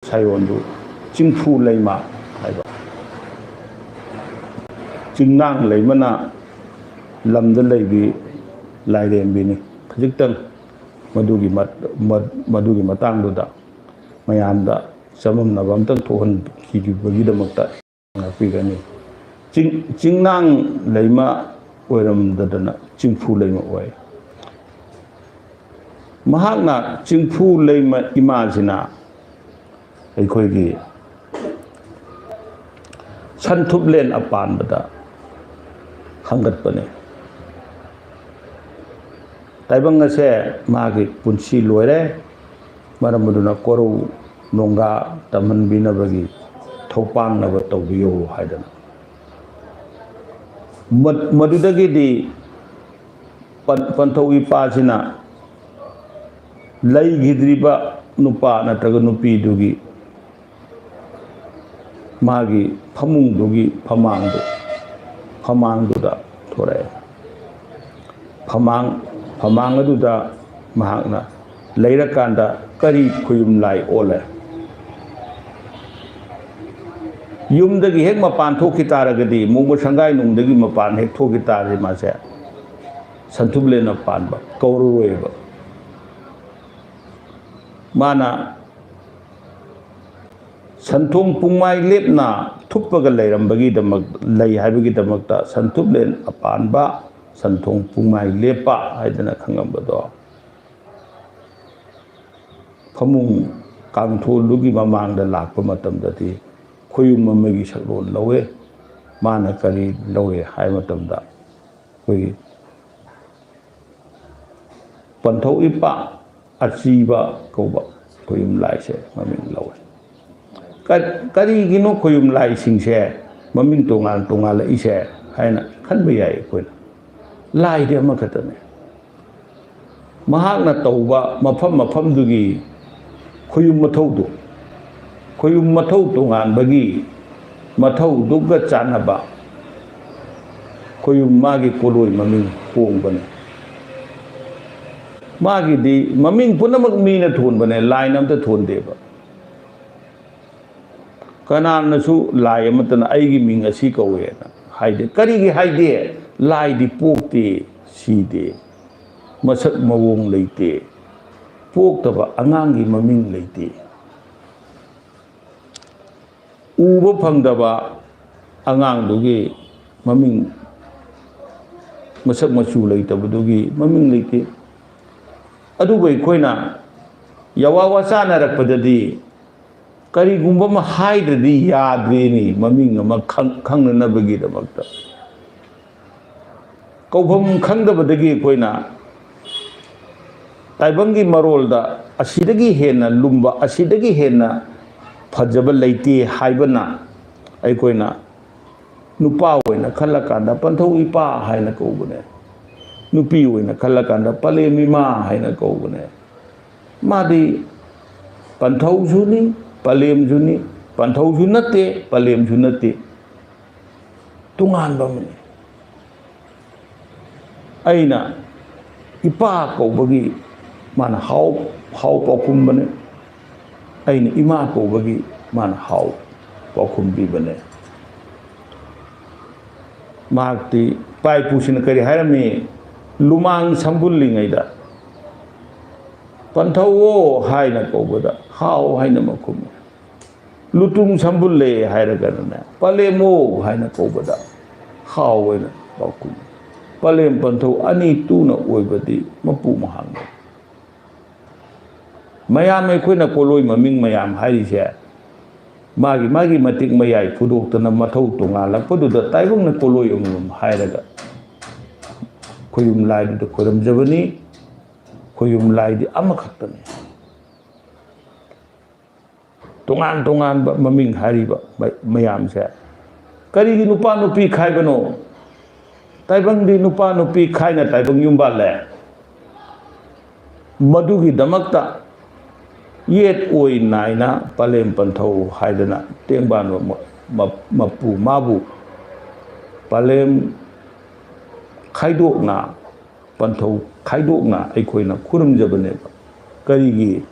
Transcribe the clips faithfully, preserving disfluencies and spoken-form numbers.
ꯁꯥꯌꯣꯟꯗꯨ ꯆꯤꯡꯐꯨ ꯂꯩꯃ ꯍꯥꯏꯕ꯫ ꯆꯤꯡꯅꯥꯡ ꯂꯩꯃꯅ ꯂꯝꯗ ꯂꯩꯕꯤ ꯂꯥꯏꯔꯦꯝꯕꯤꯅꯤ꯫ ꯈꯖꯤꯛꯇꯪ ꯃꯗꯨꯒꯤ ꯃꯠ-, ꯃꯠ-, ꯃꯗꯨꯒꯤ ꯃꯇꯥꯡꯗꯨꯗ ꯃꯌꯥꯝꯗ ꯆꯃꯝꯅꯕ ꯑꯝꯇꯪ ꯊꯣꯛꯍꯟꯈꯤꯕꯒꯤꯗꯃꯛꯇ ꯉꯥꯛꯄꯤꯒꯅꯤ꯫ ꯆꯤꯡ-, ꯆꯤꯡꯅꯥꯡ ꯂꯩꯃ ꯑꯣꯏꯔꯝꯗꯗꯅ ꯆꯤꯡꯐꯨ ꯂꯩꯃ ꯑꯣꯏ꯫ ꯃꯍꯥꯛꯅ ꯆꯤꯡꯐꯨ ꯂꯩꯃ ꯏꯃꯥꯁꯤꯅ ꯑꯩꯈꯣꯏꯒꯤ ꯁꯟꯊꯨꯞꯂꯦꯟ ꯑꯄꯥꯟꯕꯗ ꯍꯪꯒꯠꯄꯅꯤ꯫ ꯇꯥꯏꯕꯪ ꯑꯁꯦ ꯃꯥꯒꯤ ꯄꯨꯟꯁꯤ ꯂꯣꯏꯔꯦ, ꯃꯔꯝ ꯑꯗꯨꯅ ꯀꯣꯔꯧ ꯅꯣꯡꯒꯥ ꯇꯝꯍꯟꯕꯤꯅꯕꯒꯤ ꯊꯧꯄꯥꯡꯅꯕ ꯇꯧꯕꯤꯌꯨ ꯍꯥꯏꯗꯅ꯫ ꯃ-, ꯃꯗꯨꯗꯒꯤꯗꯤ ꯄꯟ-, ꯄꯟꯊꯧ ꯏꯄꯥꯁꯤꯅ ꯂꯩꯈꯤꯗ꯭ꯔꯤꯕ ꯅꯨꯄꯥ ꯅꯠꯇ꯭ꯔꯒ ꯅꯨꯄꯤꯗꯨꯒꯤ ꯃꯥꯒꯤ ꯐꯃꯨꯡꯗꯨꯒꯤ ꯐꯃꯥꯡꯗꯨ, ꯐꯃꯥꯡꯗꯨꯗ ꯊꯣꯔꯛꯑꯦ꯫ ꯐꯃꯥꯡ, ꯐꯃꯥꯡ ꯑꯗꯨꯗ ꯃꯍꯥꯛꯅ ꯂꯩꯔꯀꯥꯟꯗ ꯀꯔꯤ ꯈꯨꯌꯨꯝ ꯂꯥꯏ ꯑꯣꯜꯂꯦ? ꯌꯨꯝꯗꯒꯤ ꯍꯦꯛ ꯃꯄꯥꯟ ꯊꯣꯛꯈꯤ ꯇꯥꯔꯒꯗꯤ, ꯃꯣꯡꯕ ꯁꯪꯒꯥꯏ ꯅꯨꯡꯗꯒꯤ ꯃꯄꯥꯟ ꯍꯦꯛ ꯊꯣꯛꯈꯤ ꯇꯥꯔꯗꯤ, ꯃꯥꯁꯦ ꯁꯟꯊꯨꯞꯂꯦꯟꯅ ꯄꯥꯟꯕ ꯀꯧꯔꯔꯣꯏꯕ꯫ ꯃꯥꯅ ꯁꯟꯊꯣꯡ ꯄꯨꯡꯃꯥꯏ ꯂꯦꯞꯅ ꯊꯨꯞꯄꯒ ꯂꯩꯔꯝꯕꯒꯤꯗꯃꯛ, ꯂꯩ ꯍꯥꯏꯕꯒꯤꯗꯃꯛꯇ ꯁꯟꯊꯨꯞꯂꯦꯟ ꯑꯄꯥꯟꯕ, ꯁꯟꯊꯣꯡ ꯄꯨꯡꯃꯥꯏ ꯂꯦꯞꯄ ꯍꯥꯏꯗꯅ ꯈꯪꯉꯝꯕꯗꯣ, ꯐꯃꯨꯡ ꯀꯥꯡꯊꯣꯜꯗꯨꯒꯤ ꯃꯃꯥꯡꯗ ꯂꯥꯛꯄ ꯃꯇꯝꯗꯗꯤ ꯈꯣꯌꯨꯝ ꯑꯃꯒꯤ ꯁꯛꯂꯣꯟ ꯂꯧꯋꯦ꯫ ꯃꯥꯅ ꯀꯔꯤ ꯂꯧꯋꯦ ꯍꯥꯏꯕ ꯃꯇꯝꯗ, ꯑꯩꯈꯣꯏꯒꯤ ꯄꯟꯊꯧ ꯏꯄꯥ ꯑꯆꯤꯕ ꯀꯧꯕ ꯈꯣꯌꯨꯝ ꯂꯥꯏꯁꯦ ꯃꯃꯤꯡ ꯂꯧꯋꯦ꯫ ꯀ-, ꯀꯔꯤꯒꯤꯅꯣ ꯈꯣꯌꯨꯝ ꯂꯥꯏꯁꯤꯡꯁꯦ ꯃꯃꯤꯡ ꯇꯣꯉꯥꯟ ꯇꯣꯉꯥꯜꯂꯛꯏꯁꯦ ꯍꯥꯏꯅ ꯈꯟꯕ ꯌꯥꯏ ꯑꯩꯈꯣꯏꯅ꯫ ꯂꯥꯏꯗꯤ ꯑꯃꯈꯛꯇꯅꯦ꯫ ꯃꯍꯥꯛꯅ ꯇꯧꯕ ꯃꯐꯝ ꯃꯐꯝꯗꯨꯒꯤ ꯈꯣꯌꯨꯝ ꯃꯊꯧꯗꯨ, ꯈꯣꯌꯨꯝ ꯃꯊꯧ ꯇꯣꯉꯥꯟꯕꯒꯤ ꯃꯊꯧꯗꯨꯒ ꯆꯥꯟꯅꯕ ꯈꯣꯌꯨꯝ ꯃꯥꯒꯤ ꯀꯣꯂꯣꯏ ꯃꯃꯤꯡ ꯍꯣꯡꯕꯅꯤ꯫ ꯃꯥꯒꯤꯗꯤ ꯃꯃꯤꯡ ꯄꯨꯝꯅꯃꯛ ꯃꯤꯅ ꯊꯣꯟꯕꯅꯦ, ꯂꯥꯏꯅ ꯑꯝꯇ ꯊꯣꯟꯗꯦꯕ꯫ ꯀꯅꯥꯅꯁꯨ ꯂꯥꯏ ꯑꯃꯠꯇꯅ ꯑꯩꯒꯤ ꯃꯤꯡ ꯑꯁꯤ ꯀꯧꯋꯦꯅ ꯍꯥꯏꯗꯦ꯫ ꯀꯔꯤꯒꯤ ꯍꯥꯏꯗꯦ? ꯂꯥꯏꯗꯤ ꯄꯣꯛꯇꯦ, ꯁꯤꯗꯦ, ꯃꯁꯛ ꯃꯑꯣꯡ ꯂꯩꯇꯦ, ꯄꯣꯛꯇꯕ ꯑꯉꯥꯡꯒꯤ ꯃꯃꯤꯡ ꯂꯩꯇꯦ꯫ ꯎꯕ ꯐꯪꯗꯕ ꯑꯉꯥꯡꯗꯨꯒꯤ ꯃꯃꯤꯡ, ꯃꯁꯛ ꯃꯆꯨ ꯂꯩꯇꯕꯗꯨꯒꯤ ꯃꯃꯤꯡ ꯂꯩꯇꯦ꯫ ꯑꯗꯨꯕꯨ ꯑꯩꯈꯣꯏꯅ ꯌꯥꯋꯥ ꯋꯥꯆꯥꯟꯅꯔꯛꯄꯗꯗꯤ ꯀꯔꯤꯒꯨꯝꯕ ꯑꯃ ꯍꯥꯏꯗ꯭ꯔꯗꯤ ꯌꯥꯗ꯭ꯔꯦꯅꯦ, ꯃꯃꯤꯡ ꯑꯃ ꯈꯪ-, ꯈꯪꯅꯅꯕꯒꯤꯗꯃꯛꯇ꯫ ꯀꯧꯐꯝ ꯈꯪꯗꯕꯗꯒꯤ ꯑꯩꯈꯣꯏꯅ ꯇꯥꯏꯕꯪꯒꯤ ꯃꯔꯣꯜꯗ ꯑꯁꯤꯗꯒꯤ ꯍꯦꯟꯅ ꯂꯨꯝꯕ, ꯑꯁꯤꯗꯒꯤ ꯍꯦꯟꯅ ꯐꯖꯕ ꯂꯩꯇꯦ ꯍꯥꯏꯕꯅ ꯑꯩꯈꯣꯏꯅ ꯅꯨꯄꯥ ꯑꯣꯏꯅ ꯈꯜꯂꯀꯥꯟꯗ ꯄꯟꯊꯧ ꯏꯄꯥ ꯍꯥꯏꯅ ꯀꯧꯕꯅꯦ꯫ ꯅꯨꯄꯤ ꯑꯣꯏꯅ ꯈꯜꯂꯀꯥꯟꯗ ꯄꯂꯦꯝ ꯏꯃꯥ ꯍꯥꯏꯅ ꯀꯧꯕꯅꯦ꯫ ꯃꯥꯗꯤ ꯄꯟꯊꯧꯁꯨꯅꯤ, ꯄꯂꯦꯝꯁꯨꯅꯤ, ꯄꯟꯊꯧꯁꯨ ꯅꯠꯇꯦ, ꯄꯂꯦꯝꯁꯨ ꯅꯠꯇꯦ, ꯇꯣꯉꯥꯟꯕ ꯑꯃꯅꯤ꯫ ꯑꯩꯅ ꯏꯄꯥ ꯀꯧꯕꯒꯤ ꯃꯥꯅ ꯍꯥꯎ, ꯍꯥꯎ ꯄꯥꯎꯈꯨꯝꯕꯅꯦ, ꯑꯩꯅ ꯏꯃꯥ ꯀꯧꯕꯒꯤ ꯃꯥꯅ ꯍꯥꯎ ꯄꯥꯎꯈꯨꯝꯕꯤꯕꯅꯦ꯫ ꯃꯍꯥꯛꯇꯤ ꯏꯄꯥ ꯏꯄꯨꯁꯤꯅ ꯀꯔꯤ ꯍꯥꯏꯔꯝꯃꯤ? ꯂꯨꯃꯥꯡ ꯁꯝꯕꯨꯜꯂꯤꯉꯩꯗ "ꯄꯟꯊꯧꯑꯣ" ꯍꯥꯏꯅ ꯀꯧꯕꯗ "ꯍꯥꯎ" ꯍꯥꯏꯅ ꯃꯈꯨꯝꯃꯤ꯫ ꯂꯨꯇꯨꯡ ꯁꯝꯕꯨꯜꯂꯦ ꯍꯥꯏꯔꯒꯅꯅꯦ, "ꯄꯂꯦꯝꯑꯣ" ꯍꯥꯏꯅ ꯀꯧꯕꯗ "ꯍꯥꯎ" ꯍꯥꯏꯅ ꯄꯥꯎꯈꯨꯝꯃꯤ꯫ ꯄꯂꯦꯝ ꯄꯟꯊꯧ ꯑꯅꯤ ꯇꯨꯅ ꯑꯣꯏꯕꯗꯤ ꯃꯄꯨ ꯃꯍꯥꯛꯅꯤ꯫ ꯃꯌꯥꯝ ꯑꯩꯈꯣꯏꯅ ꯀꯣꯂꯣꯏ ꯃꯃꯤꯡ ꯃꯌꯥꯝ ꯍꯥꯏꯔꯤꯁꯦ ꯃꯥꯒꯤ ꯃꯥꯒꯤ ꯃꯇꯤꯛ ꯃꯌꯥꯏ ꯐꯨꯗꯣꯛꯇꯅ ꯃꯊꯧ ꯇꯣꯉꯥꯜꯂꯛꯄꯗꯨꯗ ꯇꯥꯏꯕꯪꯅ ꯀꯣꯂꯣꯏ ꯑꯃꯃꯝ ꯍꯥꯏꯔꯒ ꯈꯣꯏꯌꯨꯝ ꯂꯥꯏꯗꯨꯗ ꯈꯣꯏꯔꯝꯖꯕꯅꯤ꯫ ꯈꯣꯏꯌꯨꯝ ꯂꯥꯏꯗꯤ ꯑꯃꯈꯛꯇꯅꯤ꯫ ꯇꯣꯉꯥꯟ ꯇꯣꯉꯥꯟꯕ ꯃꯃꯤꯡ ꯍꯥꯏꯔꯤꯕ ꯃ-, ꯃꯌꯥꯝꯁꯦ ꯀꯔꯤꯒꯤ ꯅꯨꯄꯥ ꯅꯨꯄꯤ ꯈꯥꯏꯕꯅꯣ? ꯇꯥꯏꯕꯪꯗꯤ ꯅꯨꯄꯥ ꯅꯨꯄꯤ ꯈꯥꯏꯅ ꯇꯥꯏꯕꯪ ꯌꯨꯝ ꯄꯥꯜꯂꯦ꯫ ꯃꯗꯨꯒꯤꯗꯃꯛꯇ ꯌꯦꯠ ꯑꯣꯏ ꯅꯥꯏꯅ ꯄꯂꯦꯝ ꯄꯟꯊꯧ ꯍꯥꯏꯗꯅ ꯇꯦꯡꯕꯥꯟꯕ ꯃ-, ꯃ-, ꯃꯄꯨ ꯃꯥꯕꯨ ꯄꯂꯦꯝ ꯈꯥꯏꯗꯣꯛꯅ, ꯄꯟꯊꯧ ꯈꯥꯏꯗꯣꯛꯅ ꯑꯩꯈꯣꯏꯅ ꯈꯨꯔꯨꯝꯖꯕꯅꯦꯕ꯫ ꯀꯔꯤꯒꯤ?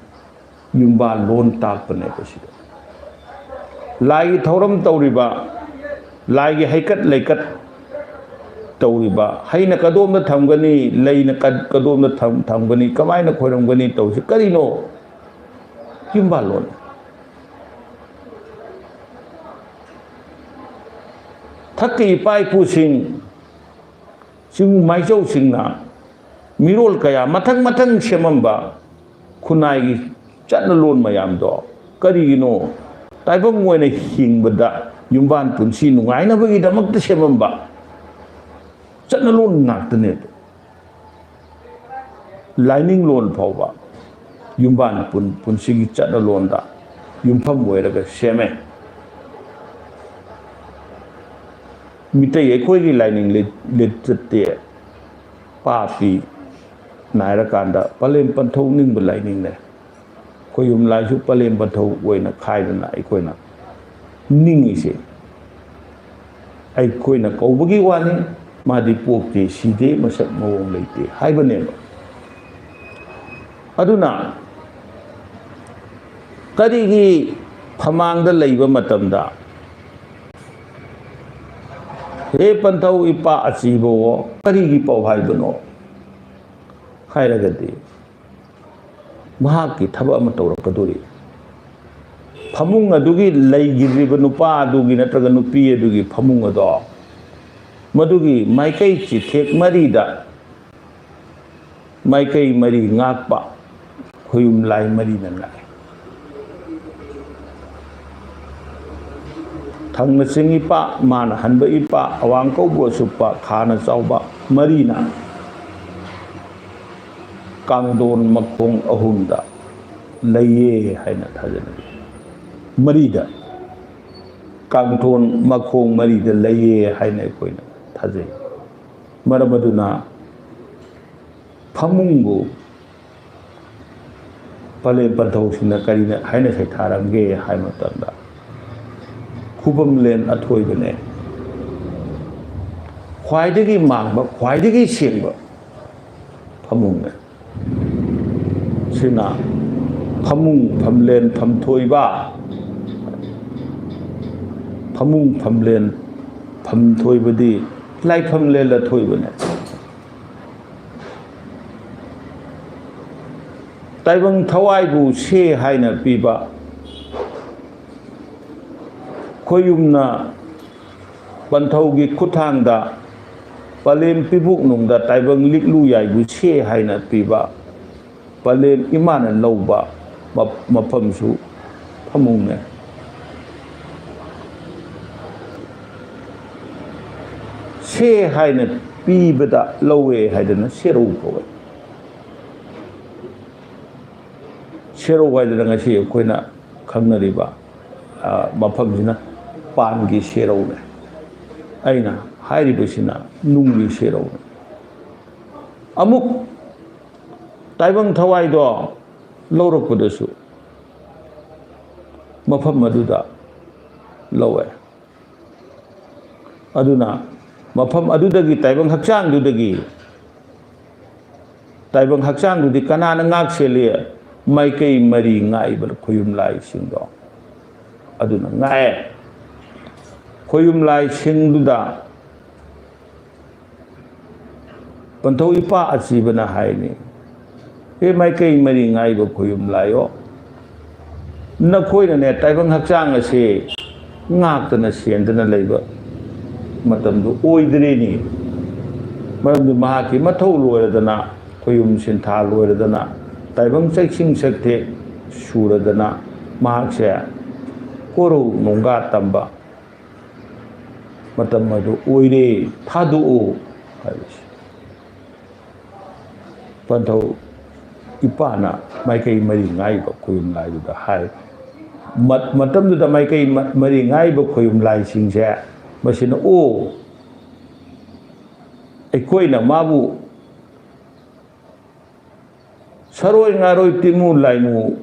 ꯌꯨꯝꯕꯥꯜ ꯂꯣꯟ ꯇꯥꯛꯄꯅꯦꯕ ꯁꯤꯗ꯫ ꯂꯥꯏꯒꯤ ꯊꯧꯔꯝ ꯇꯧꯔꯤꯕ, ꯂꯥꯏꯒꯤ ꯍꯩꯀꯠ ꯂꯩꯀꯠ ꯇꯧꯔꯤꯕ, ꯍꯩꯅ ꯀꯗꯣꯝꯗ ꯊꯝꯒꯅꯤ, ꯂꯩꯅ ꯀ-, ꯀꯗꯣꯝꯗ ꯊꯝ-, ꯊꯝꯒꯅꯤ, ꯀꯃꯥꯏꯅ ꯈꯣꯏꯔꯝꯒꯅꯤ ꯇꯧꯔꯤꯁꯤ ꯀꯔꯤꯅꯣ? ꯌꯨꯝꯕꯥꯜꯂꯣꯟ꯫ ꯊꯛꯀꯤ ꯏꯄꯥ ꯏꯄꯨꯁꯤꯡ, ꯆꯤꯡ ꯃꯥꯏꯆꯧꯁꯤꯡꯅ ꯃꯤꯔꯣꯜ ꯀꯌꯥ ꯃꯊꯪ ꯃꯊꯪ ꯁꯦꯝꯃꯝꯕ ꯈꯨꯟꯅꯥꯏꯒꯤ ꯆꯠꯅꯂꯣꯟ ꯃꯌꯥꯝꯗꯣ ꯀꯔꯤꯒꯤꯅꯣ? ꯇꯥꯏꯕꯪ ꯑꯣꯏꯅ ꯍꯤꯡꯕꯗ ꯌꯨꯝꯕꯥꯟ ꯄꯨꯟꯁꯤ ꯅꯨꯡꯉꯥꯏꯅꯕꯒꯤꯗꯃꯛꯇ ꯁꯦꯝꯃꯝꯕ ꯆꯠꯅꯂꯣꯟ ꯉꯥꯛꯇꯅꯦ꯫ ꯂꯥꯏꯅꯤꯡꯂꯣꯟ ꯐꯥꯎꯕ ꯌꯨꯝꯕꯥꯟ ꯄꯨꯟ-, ꯄꯨꯟꯁꯤꯒꯤ ꯆꯠꯅꯂꯣꯟꯗ ꯌꯨꯝꯐꯝ ꯑꯣꯏꯔꯒ ꯁꯦꯝꯃꯦ꯫ ꯃꯤꯇꯩ ꯑꯩꯈꯣꯏꯒꯤ ꯂꯥꯏꯅꯤꯡ ꯂꯤꯠ-, ꯂꯤꯆꯠꯇꯤ ꯄꯥꯞꯄꯤ ꯅꯥꯏꯔꯀꯥꯟꯗ ꯄꯂꯦꯝ ꯄꯟꯊꯧ ꯅꯤꯡꯕ ꯂꯥꯏꯅꯤꯡꯅꯦ꯫ ꯈꯣꯌꯨꯝ ꯂꯥꯏꯁꯨ ꯄꯂꯦꯝ ꯄꯟꯊꯧ ꯑꯣꯏꯅ ꯈꯥꯏꯗꯅ ꯑꯩꯈꯣꯏꯅ ꯅꯤꯡꯉꯤꯁꯦ꯫ ꯑꯩꯈꯣꯏꯅ ꯀꯧꯕꯒꯤ ꯋꯥꯅꯤ, ꯃꯥꯗꯤ ꯄꯣꯛꯇꯦ, ꯁꯤꯗꯦ, ꯃꯁꯛ ꯃꯑꯣꯡ ꯂꯩꯇꯦ ꯍꯥꯏꯕꯅꯦꯕ꯫ ꯑꯗꯨꯅ ꯀꯔꯤꯒꯤ ꯐꯃꯥꯡꯗ ꯂꯩꯕ ꯃꯇꯝꯗ "ꯍꯦ ꯄꯟꯊꯧ ꯏꯄꯥ ꯑꯆꯤꯕꯋꯣ" ꯀꯔꯤꯒꯤ ꯄꯥꯎ ꯍꯥꯏꯕꯅꯣ ꯍꯥꯏꯔꯒꯗꯤ, ꯃꯍꯥꯛꯀꯤ ꯊꯕꯛ ꯑꯃ ꯇꯧꯔꯛꯀꯗꯣꯔꯤ꯫ ꯐꯃꯨꯡ ꯑꯗꯨꯒꯤ ꯂꯩꯈꯤꯗ꯭ꯔꯤꯕ ꯅꯨꯄꯥ ꯑꯗꯨꯒꯤ ꯅꯠꯇ꯭ꯔꯒ ꯅꯨꯄꯤ ꯑꯗꯨꯒꯤ ꯐꯃꯨꯡ ꯑꯗꯣ, ꯃꯗꯨꯒꯤ ꯃꯥꯏꯀꯩ ꯆꯤꯊꯦꯛ ꯃꯔꯤꯗ ꯃꯥꯏꯀꯩ ꯃꯔꯤ ꯉꯥꯛꯄ ꯈꯣꯌꯨꯝ ꯂꯥꯏ ꯃꯔꯤꯅ ꯉꯥꯛꯑꯦ꯫ ꯊꯪꯅ ꯆꯤꯡ ꯏꯄꯥ, ꯃꯥꯅ ꯍꯟꯕ ꯏꯄꯥ, ꯑꯋꯥꯡ ꯀꯧꯕ ꯑꯁꯨꯞꯄ, ꯈꯥꯅ ꯆꯥꯎꯕ ꯃꯔꯤꯅ ꯀꯥꯡꯊꯣꯟ ꯃꯈꯣꯡ ꯑꯍꯨꯝꯗ ꯂꯩꯌꯦ ꯍꯥꯏꯅ ꯊꯥꯖꯅꯩ꯫ ꯃꯔꯤꯗ, ꯀꯥꯡꯊꯣꯟ ꯃꯈꯣꯡ ꯃꯔꯤꯗ ꯂꯩꯌꯦ ꯍꯥꯏꯅ ꯑꯩꯈꯣꯏꯅ ꯊꯥꯖꯩ꯫ ꯃꯔꯝ ꯑꯗꯨꯅ ꯐꯃꯨꯡꯕꯨ ꯄꯂꯦꯝ ꯄꯟꯊꯧꯁꯤꯡꯅ ꯀꯔꯤꯅ ꯍꯥꯏꯅ ꯁꯩꯊꯥꯔꯝꯒꯦ ꯍꯥꯏꯕ ꯃꯇꯝꯗ, "ꯈꯨꯕꯝꯂꯦꯟ ꯑꯊꯣꯏꯕꯅꯦ, ꯈ꯭ꯋꯥꯏꯗꯒꯤ ꯃꯥꯡꯕ, ꯈ꯭ꯋꯥꯏꯗꯒꯤ ꯁꯦꯡꯕ ꯐꯃꯨꯡꯅꯦ"꯫ ꯁꯤꯅ ꯐꯃꯨꯡ, ꯐꯝꯂꯦꯟ, ꯐꯝꯊꯣꯏꯕ, ꯐꯃꯨꯡ ꯐꯝꯂꯦꯟ ꯐꯝ ꯊꯣꯏꯕꯗꯤ ꯂꯥꯏꯐꯝ ꯂꯦꯜꯂ ꯊꯣꯏꯕꯅꯦ꯫ ꯇꯥꯏꯕꯪ ꯊꯋꯥꯏꯕꯨ ꯁꯦ ꯍꯥꯏꯅ ꯄꯤꯕ, ꯈꯣꯌꯨꯝꯅ ꯄꯟꯊꯧꯒꯤ ꯈꯨꯠꯊꯥꯡꯗ ꯄꯂꯦꯝ ꯄꯤꯕꯨꯛꯅꯨꯡꯗ ꯇꯥꯏꯕꯪ ꯂꯤꯛꯂꯨ ꯌꯥꯏꯕꯨ ꯁꯦ ꯍꯥꯏꯅ ꯄꯤꯕ, ꯄꯂꯦꯝ ꯏꯃꯥꯅ ꯂꯧꯕ ꯃ-, ꯃꯐꯝꯁꯨ ꯐꯃꯨꯡꯅꯦ꯫ ꯁꯦ ꯍꯥꯏꯅ ꯄꯤꯕꯗ ꯂꯧꯋꯦ ꯍꯥꯏꯗꯅ ꯁꯦꯔꯧ ꯀꯧꯋꯦ꯫ ꯁꯦꯔꯧ ꯍꯥꯏꯗꯅ ꯉꯁꯤ ꯑꯩꯈꯣꯏꯅ ꯈꯪꯅꯔꯤꯕ, ꯑ, ꯃꯐꯝꯁꯤꯅ ꯄꯥꯟꯒꯤ ꯁꯦꯔꯧꯅꯦ꯫ ꯑꯩꯅ ꯍꯥꯏꯔꯤꯕꯁꯤꯅ ꯅꯨꯡꯒꯤ ꯁꯦꯔꯧꯅꯦ꯫ ꯑꯃꯨꯛ ꯇꯥꯏꯕꯪ ꯊꯋꯥꯏꯗꯣ ꯂꯧꯔꯛꯄꯗꯁꯨ ꯃꯐꯝ ꯑꯗꯨꯗ ꯂꯧꯋꯦ꯫ ꯑꯗꯨꯅ ꯃꯐꯝ ꯑꯗꯨꯗꯒꯤ, ꯇꯥꯏꯕꯪ ꯍꯛꯆꯥꯡꯗꯨꯗꯒꯤ, ꯇꯥꯏꯕꯪ ꯍꯛꯆꯥꯡꯗꯨꯗꯤ ꯀꯅꯥꯅ ꯉꯥꯛ ꯁꯦꯜꯂꯤ? ꯃꯥꯏꯀꯩ ꯃꯔꯤ ꯉꯥꯛꯏꯕ ꯈꯣꯌꯨꯝ ꯂꯥꯏꯁꯤꯡꯗꯣ ꯑꯗꯨꯅ ꯉꯥꯛꯑꯦ꯫ ꯈꯣꯌꯨꯝ ꯂꯥꯏꯁꯤꯡꯗꯨꯗ ꯄꯟꯊꯧ ꯏꯄꯥ ꯑꯆꯤꯕꯅ ꯍꯥꯏꯅꯤ, "ꯍꯦ ꯃꯥꯏꯀꯩ ꯃꯔꯤ ꯉꯥꯛꯏꯕ ꯈꯣꯌꯨꯝ ꯂꯥꯏꯌꯣ, ꯅꯈꯣꯏꯅꯅꯦ ꯇꯥꯏꯕꯪ ꯍꯛꯆꯥꯡ ꯑꯁꯦ ꯉꯥꯛꯇꯅ ꯁꯦꯟꯗꯅ ꯂꯩꯕ ꯃꯇꯝꯗꯨ ꯑꯣꯏꯗ꯭ꯔꯦꯅꯤ꯫ ꯃꯔꯝꯗꯤ ꯃꯍꯥꯛꯀꯤ ꯃꯊꯧ ꯂꯣꯏꯔꯗꯅ, ꯈꯣꯌꯨꯝ ꯁꯤꯟꯊꯥ ꯂꯣꯏꯔꯗꯅ, ꯇꯥꯏꯕꯪ ꯆꯩꯁꯤꯡ ꯁꯛꯊꯦꯛ ꯁꯨꯔꯗꯅ ꯃꯍꯥꯛꯁꯦ ꯀꯣꯔꯧ ꯅꯣꯡꯒꯥ ꯇꯝꯕ ꯃꯇꯝ ꯑꯗꯨ ꯑꯣꯏꯔꯦ, ꯊꯥꯗꯣꯛꯎ" ꯍꯥꯏꯕꯁꯦ꯫ ꯄꯟꯊꯧ ꯏꯄꯥꯅ ꯃꯥꯏꯀꯩ ꯃꯔꯤ ꯉꯥꯛꯏꯕ ꯈꯣꯌꯨꯝ ꯂꯥꯏꯗꯨꯗ ꯍꯥꯏ꯫ ꯃꯠ-, ꯃꯇꯝꯗꯨꯗ ꯃꯥꯏꯀꯩ ꯃ-, ꯃꯔꯤ ꯉꯥꯛꯏꯕ ꯈꯣꯌꯨꯝ ꯂꯥꯏꯁꯤꯡꯁꯦ ꯃꯁꯤꯅ, "ꯑꯣ, ꯑꯩꯈꯣꯏꯅ ꯃꯥꯕꯨ ꯁꯔꯣꯏ ꯉꯥꯔꯣꯏ ꯇꯤꯟꯃꯨ ꯂꯥꯏꯃꯨ,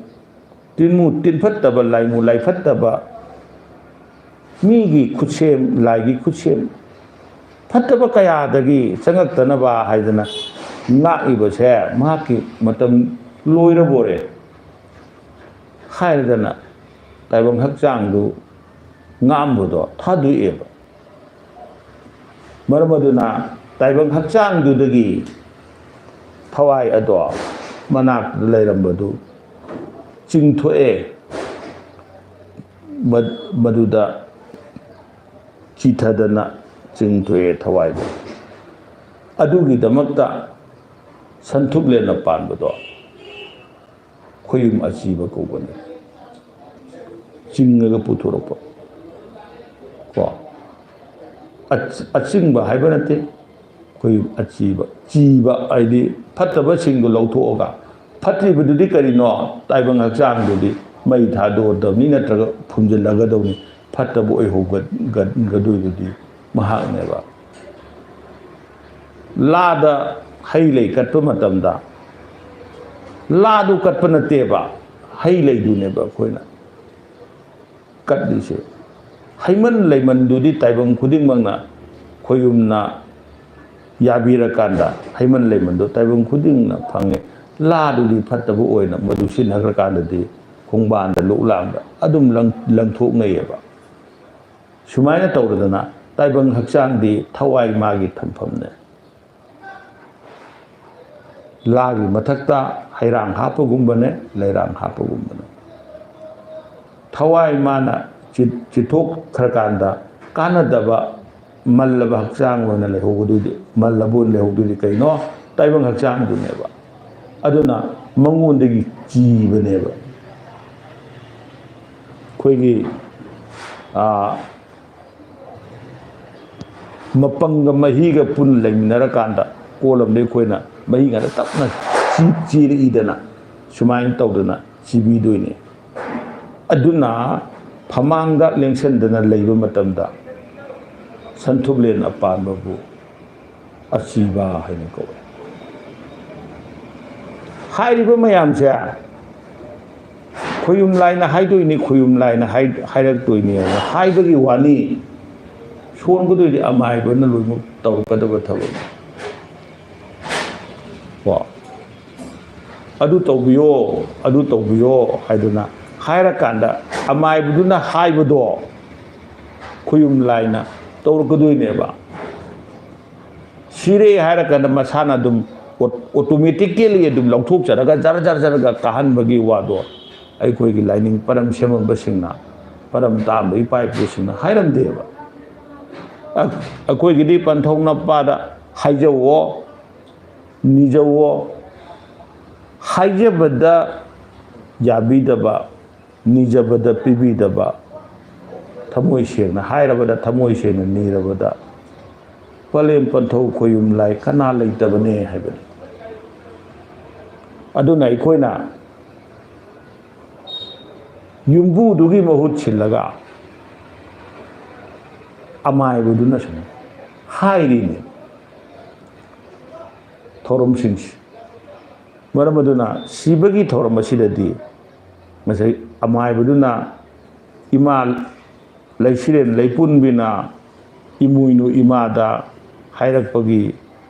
ꯇꯤꯟꯃꯨ ꯇꯤꯟꯐꯠꯇꯕ, ꯂꯥꯏꯃꯨ ꯂꯥꯏꯐꯠꯇꯕ, ꯃꯤꯒꯤ ꯈꯨꯠꯁꯦꯝ, ꯂꯥꯏꯒꯤ ꯈꯨꯠꯁꯦꯝ ꯐꯠꯇꯕ ꯀꯌꯥꯗꯒꯤ ꯆꯪꯉꯛꯇꯅꯕ" ꯍꯥꯏꯗꯅ ꯉꯥꯛꯏꯕꯁꯦ ꯃꯍꯥꯛꯀꯤ ꯃꯇꯝ ꯂꯣꯏꯔꯕꯣꯔꯦ ꯍꯥꯏꯔꯗꯅ ꯇꯥꯏꯕꯪ ꯍꯛꯆꯥꯡꯗꯨ ꯉꯥꯝꯕꯗꯣ ꯊꯥꯗꯣꯛꯑꯦꯕ꯫ ꯃꯔꯝ ꯑꯗꯨꯅ ꯇꯥꯏꯕꯪ ꯍꯛꯆꯥꯡꯗꯨꯗꯒꯤ ꯊꯋꯥꯏ ꯑꯗꯣ ꯃꯅꯥꯛꯇ ꯂꯩꯔꯝꯕꯗꯨ ꯆꯤꯡꯊꯣꯛꯑꯦ꯫ ꯃ-, ꯃꯗꯨꯗ ꯆꯤꯊꯗꯅ ꯆꯤꯡꯊꯣꯛꯑꯦ ꯊꯋꯥꯏꯗꯣ꯫ ꯑꯗꯨꯒꯤꯗꯃꯛꯇ ꯁꯟꯊꯨꯞꯂꯦꯟꯅ ꯄꯥꯟꯕꯗꯣ ꯈꯣꯌꯨꯝ ꯑꯆꯤꯕ ꯀꯧꯕꯅꯤ꯫ ꯆꯤꯡꯉꯒ ꯄꯨꯊꯣꯔꯛꯄ ꯀꯣ꯫ ꯑꯆ-, ꯑꯆꯤꯡꯕ ꯍꯥꯏꯕ ꯅꯠꯇꯦ, ꯈꯣꯌꯨꯝ ꯑꯆꯤꯕ꯫ ꯆꯤꯕ ꯍꯥꯏꯗꯤ ꯐꯠꯇꯕꯁꯤꯡꯗꯣ ꯂꯧꯊꯣꯛꯑꯒ, ꯐꯠꯇ꯭ꯔꯤꯕꯗꯨꯗꯤ ꯀꯔꯤꯅꯣ? ꯇꯥꯏꯕꯪ ꯍꯛꯆꯥꯡꯗꯨꯗꯤ ꯃꯩ ꯊꯥꯗꯣꯛꯑꯗꯕꯅꯤ, ꯅꯠꯇ꯭ꯔꯒ ꯐꯨꯝꯖꯤꯜꯂꯒꯗꯧꯅꯤ꯫ ꯐꯠꯇꯕ ꯑꯣꯏꯍꯧꯒꯗꯣꯏꯗꯨꯗꯤ ꯃꯍꯥꯛꯅꯦꯕ꯫ ꯂꯥꯗ ꯍꯩ ꯂꯩ ꯀꯠꯄ ꯃꯇꯝꯗ ꯂꯥꯗꯨ ꯀꯠꯄ ꯅꯠꯇꯦꯕ, ꯍꯩ ꯂꯩꯗꯨꯅꯦꯕ ꯑꯩꯈꯣꯏꯅ ꯀꯠꯂꯤꯁꯦ꯫ ꯍꯩꯃꯟ ꯂꯩꯃꯟꯗꯨꯗꯤ ꯇꯥꯏꯕꯪ ꯈꯨꯗꯤꯡꯃꯛꯅ ꯈꯣꯌꯨꯝꯅ ꯌꯥꯕꯤꯔꯀꯥꯟꯗ ꯍꯩꯃꯟ ꯂꯩꯃꯟꯗꯣ ꯇꯥꯏꯕꯪ ꯈꯨꯗꯤꯡꯅ ꯐꯪꯉꯦ꯫ ꯂꯥꯗꯨꯗꯤ ꯐꯠꯇꯕ ꯑꯣꯏꯅ ꯃꯗꯨ ꯁꯤꯖꯤꯟꯅꯈ꯭ꯔꯀꯥꯟꯗꯗꯤ ꯈꯣꯡꯕꯥꯟꯗ, ꯂꯣꯛꯂꯥꯝꯗ ꯑꯗꯨꯝ ꯂꯪ-, ꯂꯪꯊꯣꯛꯅꯩꯌꯦꯕ꯫ ꯁꯨꯃꯥꯏꯅ ꯇꯧꯔꯗꯅ ꯇꯥꯏꯕꯪ ꯍꯛꯆꯥꯡꯗꯤ ꯊꯋꯥꯏ ꯃꯥꯒꯤ ꯊꯝꯐꯝꯅꯦ꯫ ꯂꯥꯒꯤ ꯃꯊꯛꯇ ꯍꯩꯔꯥꯡ ꯍꯥꯞꯄꯒꯨꯝꯕꯅꯦ, ꯂꯩꯔꯥꯡ ꯍꯥꯞꯄꯒꯨꯝꯕꯅꯦ꯫ ꯊꯋꯥꯏ ꯃꯥꯅ ꯆꯤ-, ꯆꯤꯊꯣꯛꯈ꯭ꯔꯀꯥꯟꯗ ꯀꯥꯟꯅꯗꯕ ꯃꯜꯂꯕ ꯍꯛꯆꯥꯡ ꯑꯣꯏꯅ ꯂꯩꯍꯧꯕꯗꯨꯗꯤ, ꯃꯜꯂꯕ ꯑꯣꯏꯅ ꯂꯩꯍꯧꯗꯣꯏꯗꯤ ꯀꯩꯅꯣ? ꯇꯥꯏꯕꯪ ꯍꯛꯆꯥꯡꯗꯨꯅꯦꯕ꯫ ꯑꯗꯨꯅ ꯃꯉꯣꯟꯗꯒꯤ ꯆꯤꯕꯅꯦꯕ꯫ ꯑꯩꯈꯣꯏꯒꯤ, ꯑꯥ, ꯃꯄꯪꯒ ꯃꯍꯤꯒ ꯄꯨꯟꯅ ꯂꯩꯃꯤꯟꯅꯔꯀꯥꯟꯗ ꯀꯣꯜ ꯑꯃꯗꯒꯤ ꯑꯩꯈꯣꯏꯅ ꯃꯍꯤ ꯉꯥꯛꯇ ꯇꯞꯅ ꯆꯤ-, ꯆꯤꯔꯛꯏꯗꯅ, ꯁꯨꯃꯥꯏꯅ ꯇꯧꯗꯅ ꯆꯤꯕꯤꯗꯣꯏꯅꯦ꯫ ꯑꯗꯨꯅ ꯐꯃꯥꯡꯗ ꯂꯦꯡꯁꯟꯗꯅ ꯂꯩꯕ ꯃꯇꯝꯗ ꯁꯟꯊꯨꯞꯂꯦꯟ ꯑꯄꯥꯟꯕꯕꯨ ꯑꯁꯤꯕ ꯍꯥꯏꯅ ꯀꯧꯋꯦ꯫ ꯍꯥꯏꯔꯤꯕ ꯃꯌꯥꯝꯁꯦ ꯈꯣꯌꯨꯝ ꯂꯥꯏꯅ ꯍꯥꯏꯗꯣꯏꯅꯤ, ꯈꯣꯌꯨꯝ ꯂꯥꯏꯅ ꯍꯥꯏ-, ꯍꯥꯏꯔꯛꯇꯣꯏꯅꯤ ꯍꯥꯏꯅ ꯍꯥꯏꯕꯒꯤ ꯋꯥꯅꯤ꯫ ꯁꯣꯟꯒꯗꯣꯏꯗꯤ ꯑꯃꯥꯏꯕꯅ ꯂꯣꯏꯅꯃꯛ ꯇꯧꯔꯛꯀꯗꯕ ꯊꯕꯛꯅꯤ꯫ ꯀꯣ? "ꯑꯗꯨ ꯇꯧꯕꯤꯌꯣ, ꯑꯗꯨ ꯇꯧꯕꯤꯌꯣ" ꯍꯥꯏꯗꯨꯅ ꯍꯥꯏꯔꯀꯥꯟꯗ ꯑꯃꯥꯏꯕꯗꯨꯅ ꯍꯥꯏꯕꯗꯣ ꯈꯨꯌꯨꯝ ꯂꯥꯏꯅ ꯇꯧꯔꯛꯀꯗꯣꯏꯅꯦꯕ꯫ ꯁꯤꯔꯦ ꯍꯥꯏꯔꯀꯥꯟꯗ ꯃꯁꯥꯅ ꯑꯗꯨꯝ ꯑꯣꯇꯣꯃꯦꯇꯤꯀꯦꯂꯤ ꯑꯗꯨꯝ ꯂꯧꯊꯣꯛꯆꯔꯒ ꯖꯔ ꯖꯔ ꯖꯔꯒ ꯀꯥꯍꯟꯕꯒꯤ ꯋꯥꯗꯣ ꯑꯩꯈꯣꯏꯒꯤ ꯂꯥꯏꯅꯤꯡ ꯄꯔꯝ ꯁꯦꯝꯃꯝꯕꯁꯤꯡꯅ, ꯄꯔꯝ ꯇꯥꯝꯕ ꯏꯄꯥ ꯏꯄꯨꯁꯤꯡꯅ ꯍꯥꯏꯔꯝꯗꯦꯕ꯫ ꯑ-, ꯑꯩꯈꯣꯏꯒꯤꯗꯤ ꯄꯟꯊꯧ ꯅꯄꯥꯗ ꯍꯥꯏꯖꯧꯋꯣ, ꯅꯤꯖꯧꯋꯣ, ꯍꯥꯏꯖꯕꯗ ꯌꯥꯕꯤꯗꯕ, ꯅꯤꯖꯕꯗ ꯄꯤꯕꯤꯗꯕ, ꯊꯃꯣꯏ ꯁꯦꯡꯅ ꯍꯥꯏꯔꯕꯗ, ꯊꯃꯣꯏ ꯁꯦꯡꯅ ꯅꯤꯔꯕꯗ ꯄꯂꯦꯝ ꯄꯟꯊꯧ ꯈꯣꯌꯨꯝ ꯂꯥꯏ ꯀꯅꯥ ꯂꯩꯇꯕꯅꯦ ꯍꯥꯏꯕꯅꯤ꯫ ꯑꯗꯨꯅ ꯑꯩꯈꯣꯏꯅ ꯌꯨꯝꯕꯨꯗꯨꯒꯤ ꯃꯍꯨꯠ ꯁꯤꯜꯂꯒ ꯑꯃꯥꯏꯕꯗꯨꯅ ꯁꯨꯝ ꯍꯥꯏꯔꯤꯅꯤ ꯊꯧꯔꯝꯁꯤꯡꯁꯤ꯫ ꯃꯔꯝ ꯑꯗꯨꯅ ꯁꯤꯕꯒꯤ ꯊꯧꯔꯝ ꯑꯁꯤꯗꯗꯤ ꯉꯁꯥꯏ ꯑꯃꯥꯏꯕꯗꯨꯅ ꯏꯃꯥ ꯂꯩꯁꯤꯔꯦꯟ ꯂꯩꯄꯨꯟꯕꯤꯅ ꯏꯃꯣꯏꯅꯨ ꯏꯃꯥꯗ ꯍꯥꯏꯔꯛꯄꯒꯤ,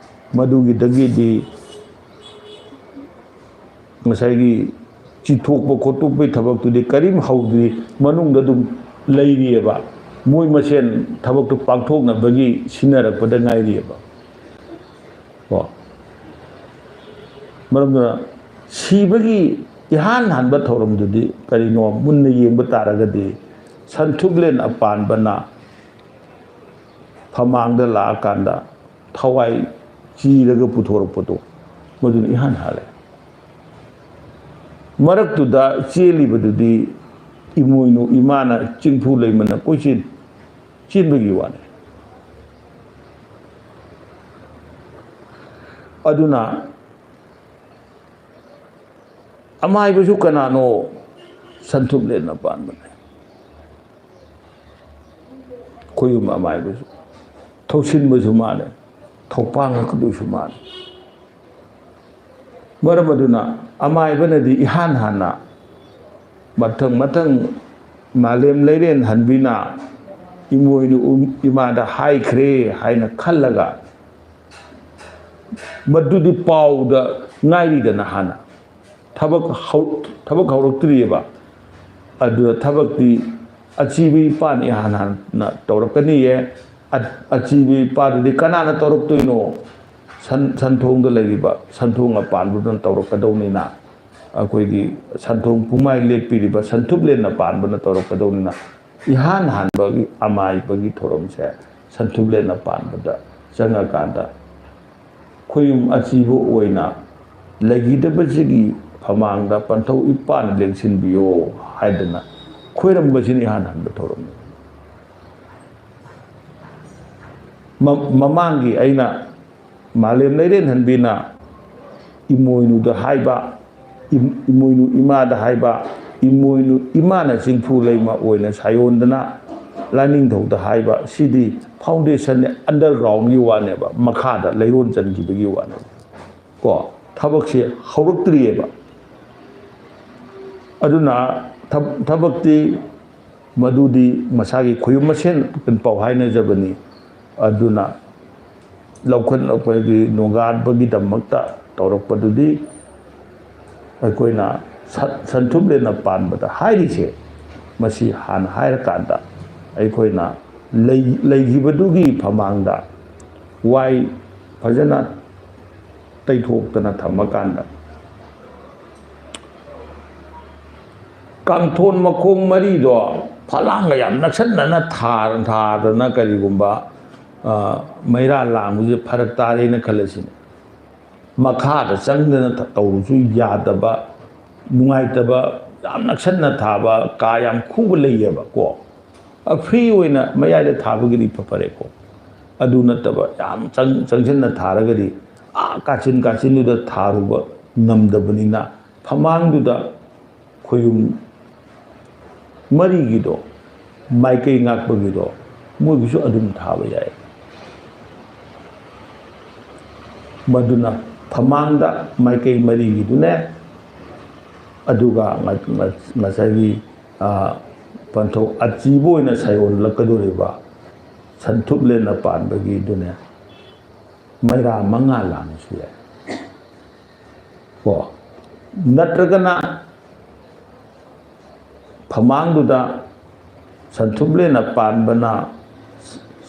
ꯃꯗꯨꯒꯤꯗꯒꯤꯗꯤ ꯉꯁꯥꯏꯒꯤ ꯆꯤꯊꯣꯛꯄ ꯈꯣꯠꯇꯣꯛꯄꯒꯤ ꯊꯕꯛꯇꯨꯗꯤ ꯀꯔꯤꯝ ꯍꯧꯗ꯭ꯔꯤ, ꯃꯅꯨꯡꯗ ꯑꯗꯨꯝ ꯂꯩꯔꯤꯑꯕ꯫ ꯃꯣꯏ ꯃꯁꯦꯟ ꯊꯕꯛꯇꯨ ꯄꯥꯡꯊꯣꯛꯅꯕꯒꯤ ꯁꯤꯟꯅꯔꯛꯄꯗ ꯉꯥꯏꯔꯤꯑꯕ꯫ ꯀꯣ꯫ ꯃꯔꯝ ꯑꯗꯨꯅ ꯁꯤꯕꯒꯤ ꯏꯍꯥꯟ ꯍꯥꯟꯕ ꯊꯧꯔꯝꯗꯨꯗꯤ ꯀꯔꯤꯅꯣ ꯃꯨꯟꯅ ꯌꯦꯡꯕ ꯇꯥꯔꯒꯗꯤ ꯁꯟꯊꯨꯞꯂꯦꯟ ꯑꯄꯥꯟꯕꯅ ꯐꯃꯥꯡꯗ ꯂꯥꯛꯑꯀꯥꯟꯗ ꯊꯋꯥꯏ ꯆꯤꯔꯒ ꯄꯨꯊꯣꯔꯛꯄꯗꯣ, ꯃꯗꯨꯅ ꯏꯍꯥꯟ ꯍꯥꯜꯂꯦ꯫ ꯃꯔꯛꯇꯨꯗ ꯆꯦꯜꯂꯤꯕꯗꯨꯗꯤ ꯏꯃꯣꯏꯅꯨ ꯏꯃꯥꯅ ꯆꯤꯡꯐꯨ ꯂꯩꯃꯅ ꯀꯣꯏꯆꯦꯟ ꯆꯦꯟꯕꯒꯤ ꯋꯥꯅꯤ꯫ ꯑꯗꯨꯅ ꯑꯃꯥꯏꯕꯁꯨ ꯀꯅꯥꯅꯣ? ꯁꯟꯊꯨꯞꯂꯦꯟꯅ ꯄꯥꯟꯕꯅꯦ꯫ ꯈꯣꯌꯨꯝ ꯑꯃꯥꯏꯕꯁꯨ, ꯊꯧꯁꯤꯟꯕꯁꯨ ꯃꯥꯅꯦ, ꯊꯧꯄꯥꯡ ꯉꯛꯀꯗꯣꯏꯁꯨ ꯃꯥꯅꯦ꯫ ꯃꯔꯝ ꯑꯗꯨꯅ ꯑꯃꯥꯏꯕꯅꯗꯤ ꯏꯍꯥꯟ ꯍꯥꯟꯅ ꯃꯊꯪ ꯃꯊꯪ ꯃꯥꯂꯦꯝ ꯂꯩꯔꯦꯟ ꯍꯟꯕꯤꯅ ꯏꯃꯣꯏꯅꯨ ꯏꯃꯥꯗ ꯍꯥꯏꯈ꯭ꯔꯦ ꯍꯥꯏꯅ ꯈꯜꯂꯒ, ꯃꯗꯨꯗꯤ ꯄꯥꯎꯗ ꯉꯥꯏꯔꯤꯗꯅ, ꯍꯥꯟꯅ ꯊꯕꯛ ꯍꯧ-, ꯊꯕꯛ ꯍꯧꯔꯛꯇ꯭ꯔꯤꯑꯕ꯫ ꯑꯗꯨꯗ ꯊꯕꯛꯇꯤ ꯑꯆꯤꯕ ꯏꯄꯥꯅ ꯏꯍꯥꯟ ꯍꯥꯟꯅ ꯇꯧꯔꯛꯀꯅꯤꯌꯦ꯫ ꯑ-, ꯑꯆꯤꯕ ꯏꯄꯥꯗꯨꯗꯤ ꯀꯅꯥꯅ ꯇꯧꯔꯛꯇꯣꯏꯅꯣ? ꯁꯟ-, ꯁꯟꯊꯣꯡꯗ ꯂꯩꯔꯤꯕ ꯁꯟꯊꯣꯡ ꯑꯄꯥꯟꯕꯗꯨꯅ ꯇꯧꯔꯛꯀꯗꯧꯅꯤꯅ, ꯑꯩꯈꯣꯏꯒꯤ ꯁꯟꯊꯣꯡ ꯄꯨꯡꯃꯥꯏ ꯂꯦꯞꯄꯤꯔꯤꯕ ꯁꯟꯊꯨꯞꯂꯦꯟ ꯑꯄꯥꯟꯕꯅ ꯇꯧꯔꯛꯀꯗꯧꯅꯤꯅ, ꯏꯍꯥꯟ ꯍꯥꯟꯕꯒꯤ ꯑꯃꯥꯏꯕꯒꯤ ꯊꯧꯔꯝꯁꯦ ꯁꯟꯊꯨꯞꯂꯦꯟ ꯑꯄꯥꯟꯕꯗ ꯆꯪꯉꯀꯥꯟꯗ ꯈꯣꯌꯨꯝ ꯑꯆꯤꯕ ꯑꯣꯏꯅ ꯂꯩꯈꯤꯗꯕꯁꯤꯒꯤ ꯐꯃꯥꯡꯗ ꯄꯟꯊꯧ ꯏꯄꯥꯅ ꯂꯦꯡꯁꯤꯟꯕꯤꯌꯣ ꯍꯥꯏꯗꯅ ꯈꯣꯏꯔꯝꯕꯁꯤꯅ ꯏꯍꯥꯟ ꯍꯥꯟꯕ ꯊꯧꯔꯝꯅꯤ꯫ ꯃ-, ꯃꯃꯥꯡꯒꯤ ꯑꯩꯅ ꯃꯥꯂꯦꯝ ꯂꯩꯔꯦꯟꯍꯟꯕꯤꯅ ꯏꯃꯣꯏꯅꯨꯗ ꯍꯥꯏꯕ, ꯏꯝ-, ꯏꯃꯣꯏꯅꯨ ꯏꯃꯥꯗ ꯍꯥꯏꯕ, ꯏꯃꯣꯏꯅꯨ ꯏꯃꯥꯅ ꯆꯤꯡꯐꯨ ꯂꯩꯃ ꯑꯣꯏꯅ ꯁꯥꯌꯣꯟꯗꯅ ꯂꯥꯏꯅꯤꯡꯊꯧꯗ ꯍꯥꯏꯕ, ꯁꯤꯗꯤ foundation-ꯅꯦ, underground-ꯒꯤ ꯋꯥꯅꯦꯕ, ꯃꯈꯥꯗ ꯂꯩꯔꯣꯟ ꯆꯟꯈꯤꯕꯒꯤ ꯋꯥꯅꯦꯕ꯫ ꯀꯣ, ꯊꯕꯛꯁꯦ ꯍꯧꯔꯛꯇ꯭ꯔꯤꯑꯕ꯫ ꯑꯗꯨꯅ ꯊꯕ-, ꯊꯕꯛꯇꯤ ꯃꯗꯨꯗꯤ ꯃꯁꯥꯒꯤ ꯈꯣꯌꯨꯝ ꯃꯁꯦꯟ ꯄꯥꯎ ꯍꯥꯏꯅꯖꯕꯅꯤ꯫ ꯑꯗꯨꯅ ꯂꯧꯈꯠꯂꯛꯄꯒꯤ ꯅꯣꯡꯒꯥꯟꯕꯒꯤꯗꯃꯛꯇ ꯇꯧꯔꯛꯄꯗꯨꯗꯤ ꯑꯩꯈꯣꯏꯅ ꯁꯟ-, ꯁꯟꯊꯨꯞꯂꯦꯟꯅ ꯄꯥꯟꯕꯗ ꯍꯥꯏꯔꯤꯁꯦ, ꯃꯁꯤ ꯍꯥꯟꯅ ꯍꯥꯏꯔꯀꯥꯟꯗ ꯑꯩꯈꯣꯏꯅ ꯂꯩ-, ꯂꯩꯈꯤꯕꯗꯨꯒꯤ ꯐꯃꯥꯡꯗ ꯋꯥꯏ ꯐꯖꯅ ꯇꯩꯊꯣꯛꯇꯅ ꯊꯝꯃꯀꯥꯟꯗ ꯀꯥꯡꯊꯣꯟ ꯃꯈꯣꯡ ꯃꯔꯤꯗꯣ ꯐꯂꯥꯡꯒ ꯌꯥꯝ ꯅꯛꯁꯟꯅꯅ ꯊꯥ-, ꯊꯥꯗꯅ ꯀꯔꯤꯒꯨꯝꯕ, ꯑ, ꯃꯩꯔꯥ ꯂꯥꯡꯕꯁꯦ ꯐꯔꯛ ꯇꯥꯔꯦꯅ ꯈꯜꯂꯁꯤꯅꯦ꯫ ꯃꯈꯥꯗ ꯆꯪꯗꯅ ꯊ-, ꯇꯧꯕꯁꯨ ꯌꯥꯗꯕ, ꯅꯨꯡꯉꯥꯏꯇꯕ, ꯌꯥꯝ ꯅꯛꯁꯟꯅ ꯊꯥꯕ, ꯀꯥ ꯌꯥꯝ ꯈꯨꯕ ꯂꯩꯌꯦꯕ ꯀꯣ꯫ ꯑ, free ꯑꯣꯏꯅ ꯃꯌꯥꯏꯗ ꯊꯥꯕꯒꯤꯗꯤ ꯐ-, ꯐꯔꯦꯀꯣ꯫ ꯑꯗꯨ ꯅꯠꯇꯕ ꯌꯥꯝ ꯆꯪ-, ꯆꯪꯁꯤꯟꯅ ꯊꯥꯔꯒꯗꯤ ꯑꯥ ꯀꯥꯆꯤꯟ ꯀꯥꯆꯤꯟꯗꯨꯗ ꯊꯥꯔꯨꯕ ꯉꯝꯗꯕꯅꯤꯅ ꯐꯃꯥꯡꯗꯨꯗ ꯈꯣꯌꯨꯝ ꯃꯔꯤꯒꯤꯗꯣ, ꯃꯥꯏꯀꯩ ꯉꯥꯛꯄꯒꯤꯗꯣ, ꯃꯣꯏꯒꯤꯁꯨ ꯑꯗꯨꯝ ꯊꯥꯕ ꯌꯥꯏ꯫ ꯃꯗꯨꯅ ꯐꯃꯥꯡꯗ ꯃꯥꯏꯀꯩ ꯃꯔꯤꯒꯤꯗꯨꯅꯦ, ꯑꯗꯨꯒ ꯉ-, ꯉ-, ꯉꯁꯥꯏꯒꯤ, ꯑ, ꯄꯟꯊꯧ ꯑꯆꯤꯕ ꯑꯣꯏꯅ ꯁꯥꯌꯣꯜꯂꯛꯀꯗꯧꯔꯤꯕ ꯁꯟꯊꯨꯞꯂꯦꯟꯅ ꯄꯥꯟꯕꯒꯤꯗꯨꯅꯦ, ꯃꯩꯔꯥ ꯃꯉꯥ ꯂꯥꯡꯉꯁꯨ ꯌꯥꯏ꯫ ꯀꯣ? ꯅꯠꯇ꯭ꯔꯒꯅ ꯐꯃꯥꯡꯗꯨꯗ ꯁꯟꯊꯨꯞꯂꯦꯟ ꯑꯄꯥꯟꯕꯅ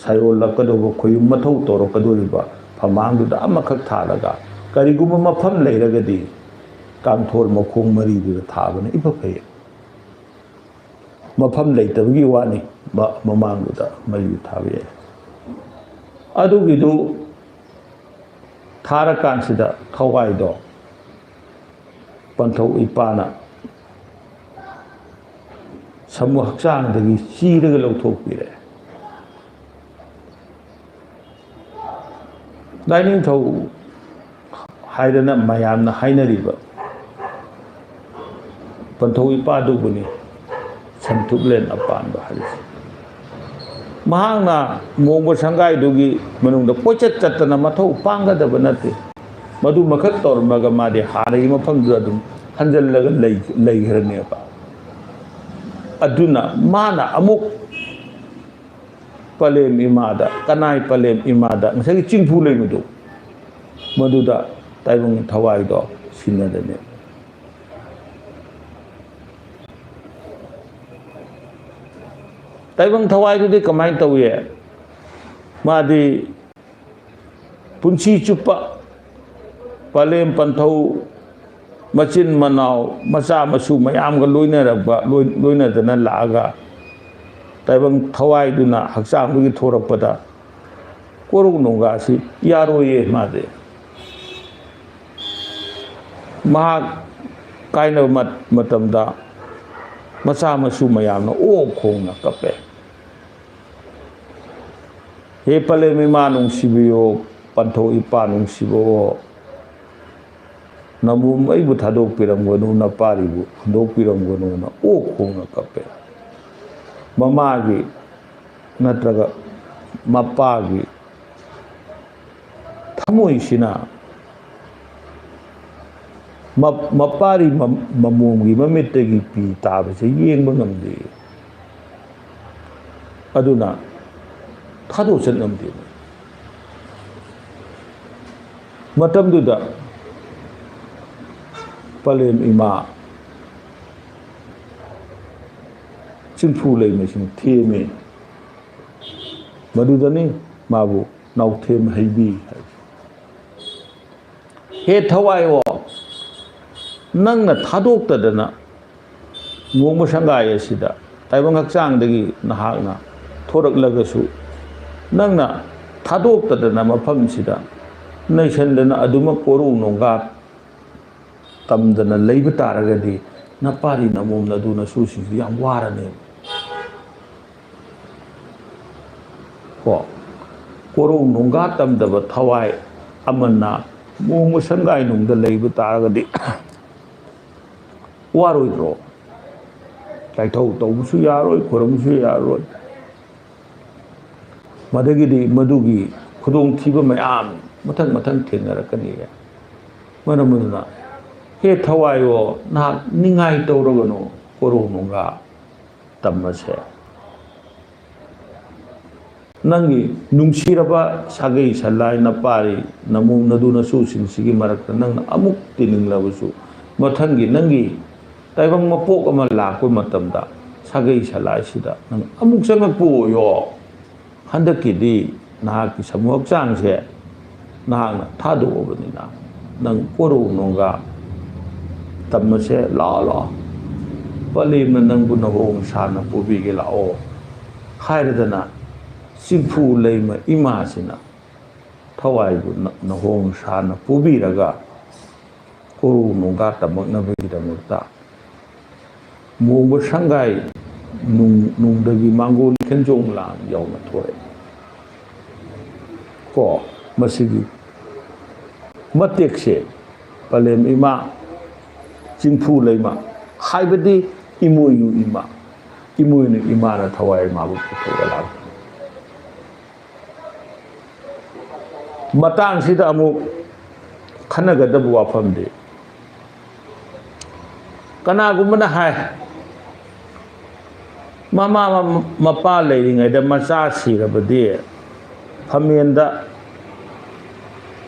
ꯁꯥꯌꯣꯜꯂꯛꯀꯗꯧꯕ, ꯈꯣꯌꯨꯝ ꯃꯊꯧ ꯇꯧꯔꯛꯀꯗꯧꯔꯤꯕ ꯐꯝꯃꯥꯡꯗꯨꯗ ꯑꯃꯈꯛ ꯊꯥꯔꯒ, ꯀꯔꯤꯒꯨꯝꯕ ꯃꯐꯝ ꯂꯩꯔꯒꯗꯤ ꯀꯥꯡꯊꯣꯜ ꯃꯈꯣꯡ ꯃꯔꯤꯗꯨꯗ ꯊꯥꯕꯅ ꯏꯐ ꯐꯩ꯫ ꯃꯐꯝ ꯂꯩꯇꯕꯒꯤ ꯋꯥꯅꯤ, ꯃ-, ꯃꯃꯥꯡꯗꯨꯗ ꯃꯔꯤꯗꯨ ꯊꯥꯕ ꯌꯥꯏ꯫ ꯑꯗꯨꯒꯤꯗꯨ ꯊꯥꯔꯀꯥꯟꯁꯤꯗ ꯊꯋꯥꯏꯗꯣ ꯄꯟꯊꯧ ꯏꯄꯥꯅ ꯁꯥꯃꯨ ꯍꯛꯆꯥꯡꯗꯒꯤ ꯆꯤꯔꯒ ꯂꯧꯊꯣꯛꯄꯤꯔꯦ꯫ ꯂꯥꯏꯅꯤꯡꯊꯧ ꯍꯥꯏꯗꯅ ꯃꯌꯥꯝꯅ ꯍꯥꯏꯅꯔꯤꯕ ꯄꯟꯊꯧ ꯏꯄꯥꯗꯨꯕꯨꯅꯤ ꯁꯟꯊꯨꯞꯂꯦꯟ ꯑꯄꯥꯟꯕ ꯍꯥꯏꯔꯤꯁꯦ꯫ ꯃꯍꯥꯛꯅ ꯃꯣꯡꯕ ꯁꯪꯒꯥꯏꯗꯨꯒꯤ ꯃꯅꯨꯡꯗ ꯀꯣꯏꯆꯠ ꯆꯠꯇꯅ ꯃꯊꯧ ꯄꯥꯡꯒꯗꯕ ꯅꯠꯇꯦ꯫ ꯃꯗꯨꯃꯈꯛ ꯇꯧꯔꯝꯃꯒ ꯃꯥꯗꯤ ꯍꯥꯟꯅꯒꯤ ꯃꯐꯝꯗꯨꯗ ꯑꯗꯨꯝ ꯍꯟꯖꯜꯂꯒ ꯂꯩ-, ꯂꯩꯈ꯭ꯔꯅꯦꯕ꯫ ꯑꯗꯨꯅ ꯃꯥꯅ ꯑꯃꯨꯛ ꯄꯂꯦꯝ ꯏꯃꯥꯗ, ꯀꯅꯥꯏ ꯄꯂꯦꯝ ꯏꯃꯥꯗ ꯉꯁꯥꯏꯒꯤ ꯆꯤꯡꯐꯨ ꯂꯩꯕꯗꯨ, ꯃꯗꯨꯗ ꯇꯥꯏꯕꯪ ꯊꯋꯥꯏꯗꯣ ꯁꯤꯟꯅꯗꯅꯦ꯫ ꯇꯥꯏꯕꯪ ꯊꯋꯥꯏꯗꯨꯗꯤ ꯀꯃꯥꯏꯅ ꯇꯧꯏ? ꯃꯥꯗꯤ ꯄꯨꯟꯁꯤ ꯆꯨꯞꯄ ꯄꯂꯦꯝ ꯄꯟꯊꯧ, ꯃꯆꯤꯟ ꯃꯅꯥꯎ, ꯃꯆꯥ ꯃꯁꯨ ꯃꯌꯥꯝꯒ ꯂꯣꯏꯅꯔꯛꯄ, ꯂꯣꯏ-, ꯂꯣꯏꯅꯗꯅ ꯂꯥꯛꯑꯒ ꯇꯥꯏꯕꯪ ꯊꯋꯥꯏꯗꯨꯅ ꯍꯛꯆꯥꯡꯗꯒꯤ ꯊꯣꯔꯛꯄꯗ ꯀꯣꯔꯧ ꯅꯣꯡꯒꯥꯁꯤ ꯌꯥꯔꯣꯏꯌꯦ ꯃꯥꯗꯤ꯫ ꯃꯍꯥꯛ ꯀꯥꯏꯅꯕ ꯃꯠ-, ꯃꯇꯝꯗ ꯃꯆꯥ ꯃꯁꯨ ꯃꯌꯥꯝꯅ ꯑꯣꯛ ꯈꯣꯡꯅ ꯀꯞꯄꯦ꯫ "ꯍꯦ ꯄꯂꯦꯝ ꯏꯃꯥ ꯅꯨꯡꯁꯤꯕꯤꯌꯣ, ꯄꯟꯊꯧ ꯏꯄꯥ ꯅꯨꯡꯁꯤꯕꯋꯣ, ꯅꯃꯣꯝ ꯑꯩꯕꯨ ꯊꯥꯗꯣꯛꯄꯤꯔꯝꯒꯅꯨ, ꯅꯄꯥꯔꯤꯕꯨ ꯍꯨꯟꯗꯣꯛꯄꯤꯔꯝꯒꯅꯨꯅ" ꯑꯣꯛ ꯈꯣꯡꯅ ꯀꯞꯄꯦ꯫ ꯃꯃꯥꯒꯤ ꯅꯠꯇ꯭ꯔꯒ ꯃꯄꯥꯒꯤ ꯊꯃꯣꯏꯁꯤꯅ ꯃ-, ꯃꯄꯥꯔꯤ ꯃ-, ꯃꯃꯣꯝꯒꯤ ꯃꯃꯤꯠꯇꯒꯤ ꯄꯤ ꯇꯥꯕꯁꯦ ꯌꯦꯡꯕ ꯉꯝꯗꯦ꯫ ꯑꯗꯨꯅ ꯊꯥꯗꯣꯛꯆꯠ ꯉꯝꯗꯦ꯫ ꯃꯇꯝꯗꯨꯗ ꯄꯂꯦꯝ ꯏꯃꯥ ꯆꯤꯡꯐꯨ ꯂꯩꯃꯁꯤꯡ ꯊꯦꯝꯃꯤ꯫ ꯃꯗꯨꯗꯅꯤ ꯃꯥꯕꯨ ꯅꯥꯎꯊꯦꯝ ꯍꯩꯕꯤ ꯍꯥꯏ꯫ ꯍꯦ ꯊꯋꯥꯏꯋꯣ, ꯅꯪꯅ ꯊꯥꯗꯣꯛꯇꯗꯅ ꯃꯣꯡꯕ ꯁꯪꯒꯥꯏ ꯑꯁꯤꯗ ꯇꯥꯏꯕꯪ ꯍꯛꯆꯥꯡꯗꯒꯤ ꯅꯍꯥꯛꯅ ꯊꯣꯔꯛꯂꯒꯁꯨ, ꯅꯪꯅ ꯊꯥꯗꯣꯛꯇꯗꯅ ꯃꯐꯝꯁꯤꯗ ꯅꯩꯁꯟꯗꯅ ꯑꯗꯨꯃꯛ ꯀꯣꯔꯧ ꯅꯣꯡꯒꯥ ꯇꯝꯗꯅ ꯂꯩꯕ ꯇꯥꯔꯒꯗꯤ, ꯅꯄꯥꯔꯤ ꯅꯃꯣꯝ ꯅꯗꯨ ꯅꯁꯨꯁꯤꯡꯁꯨ ꯌꯥꯝ ꯋꯥꯔꯅꯦꯕ꯫ ꯀꯣ, ꯀꯣꯔꯧ ꯅꯣꯡꯒꯥ ꯇꯝꯗꯕ ꯊꯋꯥꯏ ꯑꯃꯅ ꯃꯣꯡꯕ ꯁꯪꯒꯥꯏꯅꯨꯡꯗ ꯂꯩꯕ ꯇꯥꯔꯒꯗꯤ ꯋꯥꯔꯣꯏꯗ꯭ꯔꯣ? ꯂꯥꯏꯊꯧ ꯇꯧꯕꯁꯨ ꯌꯥꯔꯣꯏ, ꯈꯨꯔꯨꯝꯕꯁꯨ ꯌꯥꯔꯣꯏ꯫ ꯃꯗꯒꯤꯗꯤ ꯃꯗꯨꯒꯤ ꯈꯨꯗꯣꯡꯊꯤꯕ ꯃꯌꯥꯝ ꯃꯊꯪ ꯃꯊꯪ ꯊꯦꯡꯅꯔꯛꯀꯅꯤ꯫ ꯃꯔꯝ ꯑꯗꯨꯅ, ꯍꯦ ꯊꯋꯥꯏꯌꯣ, ꯅꯍꯥꯛ ꯅꯤꯡꯉꯥꯏ ꯇꯧꯔꯒꯅꯨ, ꯀꯣꯔꯧ ꯅꯣꯡꯒꯥ ꯇꯝꯕꯁꯦ꯫ ꯅꯪꯒꯤ ꯅꯨꯡꯁꯤꯔꯕ ꯁꯥꯒꯩ ꯁꯂꯥꯏ, ꯅꯄꯥꯔꯤ ꯅꯃꯣꯝ ꯅꯗꯨ ꯅꯁꯨꯁꯤꯡꯁꯤꯒꯤ ꯃꯔꯛꯇ ꯅꯪꯅ ꯑꯃꯨꯛ ꯇꯤꯟꯅꯤꯡꯂꯕꯁꯨ, ꯃꯊꯪꯒꯤ ꯅꯪꯒꯤ ꯇꯥꯏꯕꯪ ꯃꯄꯣꯛ ꯑꯃ ꯂꯥꯛꯄ ꯃꯇꯝꯗ ꯁꯥꯒꯩ ꯁꯂꯥꯏꯁꯤꯗ ꯅꯪ ꯑꯃꯨꯛ ꯆꯪꯉꯛꯄ ꯑꯣꯏꯌꯣ꯫ ꯍꯟꯗꯛꯀꯤꯗꯤ ꯅꯍꯥꯛꯀꯤ ꯁꯥꯃꯨ ꯍꯛꯆꯥꯡꯁꯦ ꯅꯍꯥꯛꯅ ꯊꯥꯗꯣꯛꯑꯕꯅꯤꯅ, ꯅꯪ ꯀꯣꯔꯧ ꯅꯣꯡꯒꯥ ꯇꯝꯃꯁꯦ, ꯂꯥꯛꯑꯣ, ꯂꯥꯛꯑꯣ, ꯄꯂꯦꯝꯅ ꯅꯪꯕꯨ ꯅꯍꯣꯡ ꯁꯥꯅ ꯄꯨꯕꯤꯒꯦ ꯂꯥꯛꯑꯣ ꯍꯥꯏꯔꯗꯅ, ꯆꯤꯡꯐꯨ ꯂꯩꯃ ꯏꯃꯥꯁꯤꯅ ꯊꯋꯥꯏꯕꯨ ꯅ-, ꯅꯍꯣꯡ ꯁꯥꯅ ꯄꯨꯕꯤꯔꯒ ꯀꯣꯔꯧ ꯅꯣꯡꯒꯥ ꯇꯝꯃꯛꯅꯕꯒꯤꯗꯃꯛꯇ ꯃꯣꯡꯕ ꯁꯪꯒꯥꯏ ꯅꯨꯡ-, ꯅꯨꯡꯗꯒꯤ ꯃꯥꯡꯒꯣꯜ ꯈꯦꯟꯖꯣꯡ ꯂꯥꯟ ꯌꯧꯅ ꯊꯣꯔꯛꯏ꯫ ꯀꯣ, ꯃꯁꯤꯒꯤ ꯃꯇꯦꯛꯁꯦ ꯄꯂꯦꯝ ꯏꯃꯥ, ꯆꯤꯡꯐꯨ ꯂꯩꯃ, ꯍꯥꯏꯕꯗꯤ ꯏꯃꯣꯏꯅꯨ ꯏꯃꯥ, ꯏꯃꯣꯏꯅꯨ ꯏꯃꯥꯅ ꯊꯋꯥꯏ ꯃꯥꯕꯨ ꯄꯨꯊꯣꯛꯑ ꯂꯥꯛꯄꯅꯤ꯫ ꯃꯇꯥꯡꯁꯤꯗ ꯑꯃꯨꯛ ꯈꯟꯅꯒꯗꯕ ꯋꯥꯐꯝꯗꯤ, ꯀꯅꯥꯒꯨꯝꯕꯅ ꯍꯥꯏ, ꯃꯃꯥ ꯃ-, ꯃꯄꯥ ꯂꯩꯔꯤꯉꯩꯗ ꯃꯆꯥ ꯁꯤꯔꯕꯗꯤ ꯐꯝꯃꯦꯟꯗ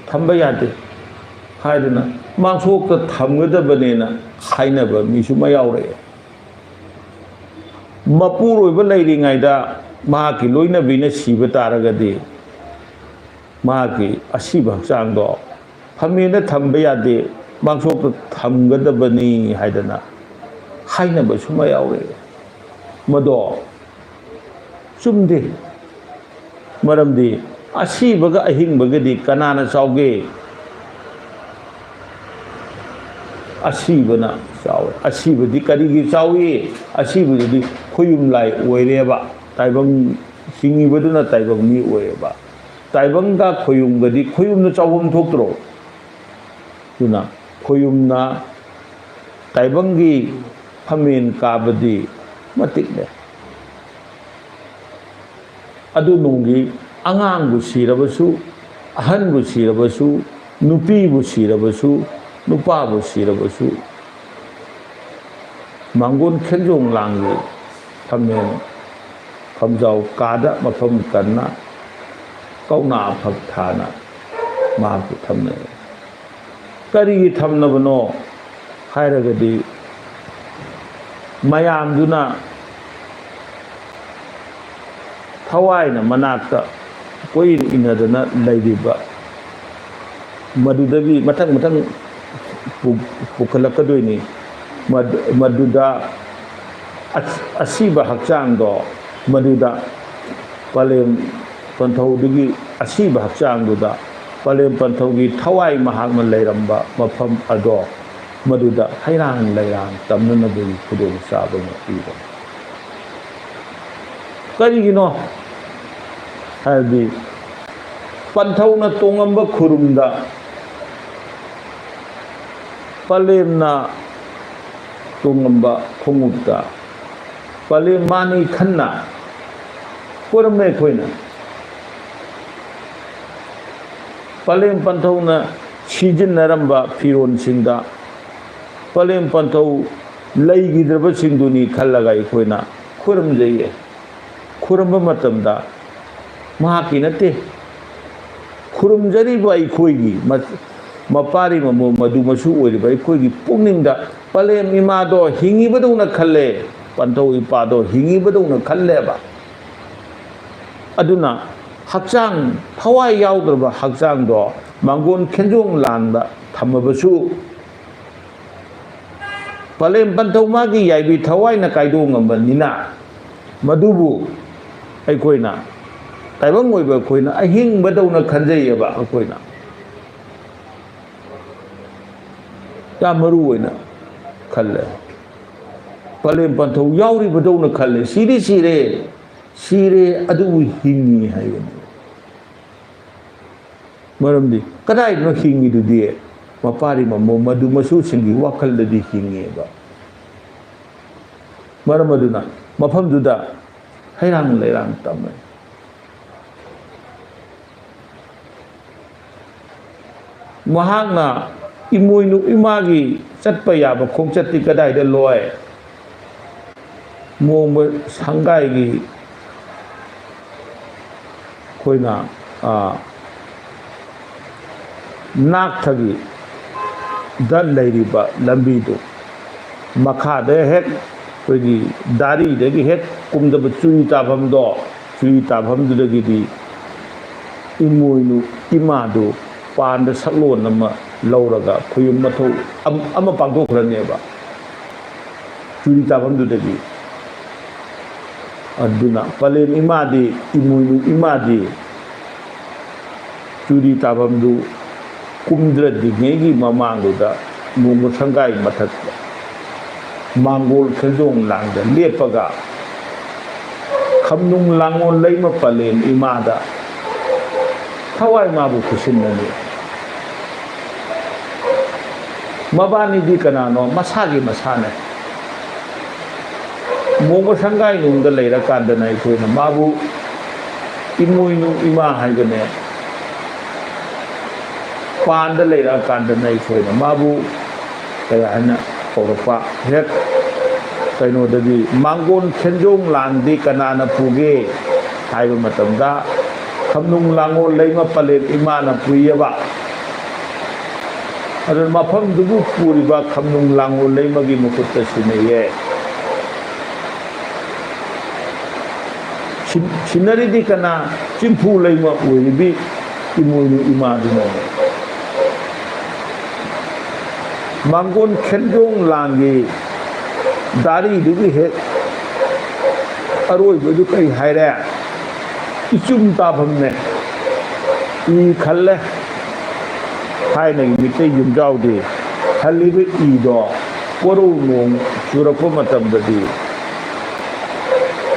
ꯊꯝꯕ ꯌꯥꯗꯦ ꯍꯥꯏꯗꯨꯅ ꯃꯥꯡꯁꯣꯛꯇ ꯊꯝꯒꯗꯕꯅꯦꯅ ꯍꯥꯏꯅꯕ ꯃꯤꯁꯨ ꯃꯌꯥꯎꯔꯛꯑꯦ꯫ ꯃꯄꯨꯔꯣꯏꯕ ꯂꯩꯔꯤꯉꯩꯗ ꯃꯍꯥꯛꯀꯤ ꯂꯣꯏꯅꯕꯤꯅ ꯁꯤꯕ ꯇꯥꯔꯒꯗꯤ, ꯃꯍꯥꯛꯀꯤ ꯑꯁꯤꯕ ꯍꯛꯆꯥꯡꯗꯣ ꯐꯝꯃꯦꯅ ꯊꯝꯕ ꯌꯥꯗꯦ, ꯃꯥꯡꯁꯣꯛꯇ ꯊꯝꯒꯗꯕꯅꯤ ꯍꯥꯏꯗꯅ ꯍꯥꯏꯅꯕꯁꯨ ꯑꯃ ꯌꯥꯎꯔꯛꯑꯦ꯫ ꯃꯗꯣ ꯆꯨꯝꯗꯦ꯫ ꯃꯔꯝꯗꯤ ꯑꯁꯤꯕꯒ ꯑꯍꯤꯡꯕꯒꯗꯤ ꯀꯅꯥꯅ ꯆꯥꯎꯒꯦ? ꯑꯁꯤꯕꯅ ꯆꯥꯎꯋꯤ꯫ ꯑꯁꯤꯕꯗꯤ ꯀꯔꯤꯒꯤ ꯆꯥꯎꯏ? ꯑꯁꯤꯕꯗꯨꯗꯤ ꯈꯣꯌꯨꯝ ꯂꯥꯏ ꯑꯣꯏꯔꯦꯕ꯫ ꯇꯥꯏꯕꯪ, ꯍꯤꯡꯉꯤꯕꯗꯨꯅ ꯇꯥꯏꯕꯪ ꯃꯤ ꯑꯣꯏꯔꯦꯕ꯫ ꯇꯥꯏꯕꯪꯒ ꯈꯣꯌꯨꯝꯒꯗꯤ, ꯈꯣꯌꯨꯝꯅ ꯆꯥꯎꯐꯝ ꯊꯣꯛꯇ꯭ꯔꯣ? ꯑꯗꯨꯅ ꯈꯣꯌꯨꯝꯅ ꯇꯥꯏꯕꯪꯒꯤ ꯐꯝꯃꯦꯟ ꯀꯥꯕꯗꯤ ꯃꯇꯤꯛ ꯂꯩ꯫ ꯑꯗꯨ ꯅꯣꯡꯒꯤ ꯑꯉꯥꯡꯕꯨ ꯁꯤꯔꯕꯁꯨ, ꯑꯍꯟꯕꯨ ꯁꯤꯔꯕꯁꯨ, ꯅꯨꯄꯤꯕꯨ ꯁꯤꯔꯕꯁꯨ, ꯅꯨꯄꯥꯕꯨ ꯁꯤꯔꯕꯁꯨ, ꯃꯥꯡꯒꯣꯟ ꯈꯦꯟꯖꯣꯡ ꯂꯥꯡꯒꯤ ꯐꯝꯃꯦꯟ ꯐꯝꯖꯥꯎ ꯀꯥꯗ ꯃꯐꯝ ꯀꯟꯅ ꯀꯧꯅꯥ ꯐꯛ ꯊꯥꯅ ꯃꯍꯥꯛꯄꯨ ꯊꯝꯅꯩ꯫ ꯀꯔꯤꯒꯤ ꯊꯝꯅꯕꯅꯣ ꯍꯥꯏꯔꯒꯗꯤ, ꯃꯌꯥꯝꯗꯨꯅ ꯊꯋꯥꯏꯅ ꯃꯅꯥꯛꯇ ꯀꯣꯏꯏꯟ ꯏꯟꯅꯗꯅ ꯂꯩꯔꯤꯕ ꯃꯗꯨꯗꯒꯤ ꯃꯊꯪ ꯃꯊꯪ ꯄꯨ-, ꯄꯨꯈꯠꯂꯛꯀꯗꯣꯏꯅꯤ꯫ ꯃꯗ-, ꯃꯗꯨꯗ ꯑꯁ-, ꯑꯁꯤꯕ ꯍꯛꯆꯥꯡꯗꯣ ꯃꯗꯨꯗ ꯄꯂꯦꯝ ꯄꯟꯊꯧꯗꯨꯒꯤ ꯑꯁꯤꯕ ꯍꯛꯆꯥꯡꯗꯨꯗ ꯄꯂꯦꯝ ꯄꯟꯊꯧꯒꯤ ꯊꯋꯥꯏ ꯃꯍꯥꯛꯅ ꯂꯩꯔꯝꯕ ꯃꯐꯝ ꯑꯗꯣ ꯃꯗꯨꯗ ꯍꯩꯔꯥꯡ ꯂꯩꯔꯥꯡ ꯇꯝꯅꯅꯕꯒꯤ ꯈꯨꯗꯣꯡꯆꯥꯕ ꯑꯃ ꯄꯤꯕꯅꯤ꯫ ꯀꯔꯤꯒꯤꯅꯣ ꯍꯥꯏꯔꯗꯤ, ꯄꯟꯊꯧꯅ ꯇꯣꯡꯉꯝꯕ ꯈꯨꯔꯨꯝꯗ, ꯄꯂꯦꯝꯅ ꯇꯣꯡꯉꯝꯕ ꯈꯣꯡꯎꯞꯇ, ꯄꯂꯦꯝ ꯃꯥꯅꯤ ꯈꯟꯅ ꯀꯣꯏꯔꯝꯃꯦ ꯑꯩꯈꯣꯏꯅ꯫ ꯄꯂꯦꯝ ꯄꯟꯊꯧꯅ ꯁꯤꯖꯤꯟꯅꯔꯝꯕ ꯐꯤꯔꯣꯟꯁꯤꯡꯗ, ꯄꯂꯦꯝ ꯄꯟꯊꯧ ꯂꯩꯈꯤꯗ꯭ꯔꯕꯁꯤꯡꯗꯨꯅꯤ ꯈꯜꯂꯒ ꯑꯩꯈꯣꯏꯅ ꯈꯨꯔꯨꯝꯖꯩꯌꯦ꯫ ꯈꯨꯔꯨꯝꯕ ꯃꯇꯝꯗ ꯃꯍꯥꯛꯀꯤ ꯅꯠꯇꯦ, ꯈꯨꯔꯨꯝꯖꯔꯤꯕ ꯑꯩꯈꯣꯏꯒꯤ ꯃ-, ꯃꯄꯥꯔꯤ ꯃꯃꯣ ꯃꯗꯨꯃꯁꯨ ꯑꯣꯏꯔꯤꯕ ꯑꯩꯈꯣꯏꯒꯤ ꯄꯨꯛꯅꯤꯡꯗ ꯄꯂꯦꯝ ꯏꯃꯥꯗꯣ ꯍꯤꯡꯉꯤꯕꯗꯧꯅ ꯈꯜꯂꯦ꯫ ꯄꯟꯊꯧ ꯏꯄꯥꯗꯣ ꯍꯤꯡꯉꯤꯕꯗꯧꯅ ꯈꯜꯂꯦꯕ꯫ ꯑꯗꯨꯅ ꯍꯛꯆꯥꯡ, ꯊꯋꯥꯏ ꯌꯥꯎꯗ꯭ꯔꯕ ꯍꯛꯆꯥꯡꯗꯣ ꯃꯥꯡꯒꯣꯟ ꯈꯦꯟꯖꯣꯡ ꯂꯥꯟꯗ ꯊꯝꯃꯕꯁꯨ, ꯄꯂꯦꯝ ꯄꯟꯊꯧ ꯃꯥꯒꯤ ꯌꯥꯏꯕꯤ ꯊꯋꯥꯏꯅ ꯀꯥꯏꯗꯣꯛ ꯉꯝꯕꯅꯤꯅ, ꯃꯗꯨꯕꯨ ꯑꯩꯈꯣꯏꯅ, ꯇꯥꯏꯕꯪ ꯑꯣꯏꯕ ꯑꯩꯈꯣꯏꯅ ꯑꯍꯤꯡꯕꯗꯧꯅ ꯈꯟꯖꯩꯌꯦꯕ꯫ ꯑꯩꯈꯣꯏꯅ ꯌꯥꯝ ꯃꯔꯨ ꯑꯣꯏꯅ ꯈꯜꯂꯦ꯫ ꯄꯂꯦꯝ ꯄꯟꯊꯧ ꯌꯥꯎꯔꯤꯕꯗꯧꯅ ꯈꯜꯂꯦ꯫ ꯁꯤꯗꯤ ꯁꯤꯔꯦ, ꯁꯤꯔꯦ, ꯑꯗꯨꯕꯨ ꯍꯤꯡꯉꯤ ꯍꯥꯏꯕꯅꯤ꯫ ꯃꯔꯝꯗꯤ ꯀꯗꯥꯏꯗꯅꯣ ꯍꯤꯡꯉꯤꯗꯨꯗꯤ? ꯃꯄꯥꯔꯤ ꯃꯃꯣ ꯃꯗꯨ ꯃꯁꯨꯁꯤꯡꯒꯤ ꯋꯥꯈꯜꯗꯗꯤ ꯍꯤꯡꯉꯦꯕ꯫ ꯃꯔꯝ ꯑꯗꯨꯅ ꯃꯐꯝꯗꯨꯗ ꯍꯩꯔꯥꯡ ꯂꯩꯔꯥꯡ ꯇꯝꯃꯦ꯫ ꯃꯍꯥꯛꯅ ꯏꯃꯣꯏꯅꯨ ꯏꯃꯥꯒꯤ ꯆꯠꯄ ꯌꯥꯕ ꯈꯣꯡꯆꯠꯇꯤ ꯀꯗꯥꯏꯗ ꯂꯣꯏ? ꯃꯣꯡꯕ ꯁꯪꯒꯥꯏꯒꯤ ꯑꯩꯈꯣꯏꯅ, ꯑꯥ, ꯅꯥꯛꯊꯒꯤ ꯗ ꯂꯩꯔꯤꯕ ꯂꯝꯕꯤꯗꯨ ꯃꯈꯥꯗ ꯍꯦꯛ ꯑꯩꯈꯣꯏꯒꯤ ꯗꯥꯔꯤꯗꯒꯤ ꯍꯦꯛ ꯀꯨꯝꯗꯕ ꯆꯨꯔꯤ ꯇꯥꯐꯝꯗꯣ, ꯆꯨꯔꯤ ꯇꯥꯐꯝꯗꯨꯗꯒꯤꯗꯤ ꯏꯃꯣꯏꯅꯨ ꯏꯃꯥꯗꯨ ꯄꯥꯟꯗ ꯁꯛꯂꯣꯟ ꯑꯃ ꯂꯧꯔꯒ ꯈꯨꯌꯨꯝ ꯃꯊꯧ ꯑꯝ-, ꯑꯃ ꯄꯥꯡꯊꯣꯛꯈ꯭ꯔꯅꯦꯕ꯫ ꯆꯨꯔꯤ ꯇꯥꯐꯝꯗꯨꯗꯒꯤ꯫ ꯑꯗꯨꯅ ꯄꯂꯦꯝ ꯏꯃꯥꯗꯤ, ꯏꯃꯣꯏꯅꯨ ꯏꯃꯥꯗꯤ ꯆꯨꯔꯤ ꯇꯥꯐꯝꯗꯨ ꯀꯨꯝꯗ꯭ꯔꯗ꯭ꯔꯤꯉꯩꯒꯤ ꯃꯃꯥꯡꯗꯨꯗ ꯅꯣꯡꯃ ꯁꯪꯒꯥꯏ ꯃꯊꯛꯇ ꯃꯥꯡꯒꯣꯜ ꯈꯦꯟꯖꯣꯡ ꯂꯥꯡꯗ ꯂꯦꯞꯄꯒ ꯈꯝꯅꯨꯡ ꯂꯥꯡꯉꯣꯜ ꯂꯩꯃ ꯄꯂꯦꯝ ꯏꯃꯥꯗ ꯊꯋꯥꯏ ꯃꯥꯕꯨ ꯈꯨꯠꯁꯤꯟꯅꯅꯤ꯫ ꯃꯕꯥꯅꯤꯗꯤ ꯀꯅꯥꯅꯣ? ꯃꯁꯥꯒꯤ ꯃꯁꯥꯅꯦ꯫ ꯃꯣꯡꯕ ꯁꯪꯒꯥꯏꯅꯨꯡꯗ ꯂꯩꯔꯀꯥꯟꯗꯅ ꯑꯩꯈꯣꯏꯅ ꯃꯥꯕꯨ ꯏꯃꯣꯏꯅꯨ ꯏꯃꯥ ꯍꯥꯏꯒꯅꯦ꯫ ꯄꯥꯟꯗ ꯂꯩꯔꯛꯑꯀꯥꯟꯗꯅ ꯑꯩꯈꯣꯏꯅ ꯃꯥꯕꯨ ꯀꯩ ꯍꯥꯏꯅ ꯀꯧꯔꯛꯄ? ꯍꯦꯛ ꯀꯩꯅꯣꯗꯒꯤ ꯃꯥꯡꯒꯣꯟ ꯈꯦꯟꯖꯣꯡ ꯂꯥꯟꯗꯤ ꯀꯅꯥꯅ ꯄꯨꯒꯦ ꯍꯥꯏꯕ ꯃꯇꯝꯗ ꯈꯝꯅꯨꯡ ꯂꯥꯡꯉꯣꯜ ꯂꯩꯃ ꯄꯂꯦꯝ ꯏꯃꯥꯅ ꯄꯨꯏꯌꯦꯕ꯫ ꯑꯗꯨꯅ ꯃꯐꯝꯗꯨꯕꯨ ꯄꯨꯔꯤꯕ ꯈꯝꯅꯨꯡ ꯂꯥꯡꯉꯣꯜ ꯂꯩꯃꯒꯤ ꯃꯈꯨꯠꯇ ꯁꯤꯟꯅꯩꯌꯦ꯫ ꯁꯤꯟꯅꯔꯤꯗꯤ ꯀꯅꯥ? ꯆꯤꯡꯐꯨ ꯂꯩꯃ ꯑꯣꯏꯔꯤꯕꯤ ꯏꯃꯣꯏꯅꯨ ꯏꯃꯥꯗꯨꯅ꯫ ꯃꯥꯡꯒꯣꯟ ꯈꯦꯟꯖꯣꯡ ꯂꯥꯡꯒꯤ ꯗꯥꯔꯤꯗꯨꯒꯤ ꯍꯦꯛ ꯑꯔꯣꯏꯕꯗꯨ ꯀꯔꯤ ꯍꯥꯏꯔꯦ? ꯏꯆꯨꯝ ꯇꯥꯐꯝꯅꯦ꯫ ꯏ ꯈꯜꯂꯦ꯫ ꯊꯥꯏꯅꯒꯤ ꯃꯤꯇꯩ ꯌꯨꯝꯖꯥꯎꯗꯤ ꯈꯜꯂꯤꯕ ꯏꯗꯣ ꯀꯣꯔꯧ ꯅꯣꯡ ꯆꯨꯔꯛꯄ ꯃꯇꯝꯗꯗꯤ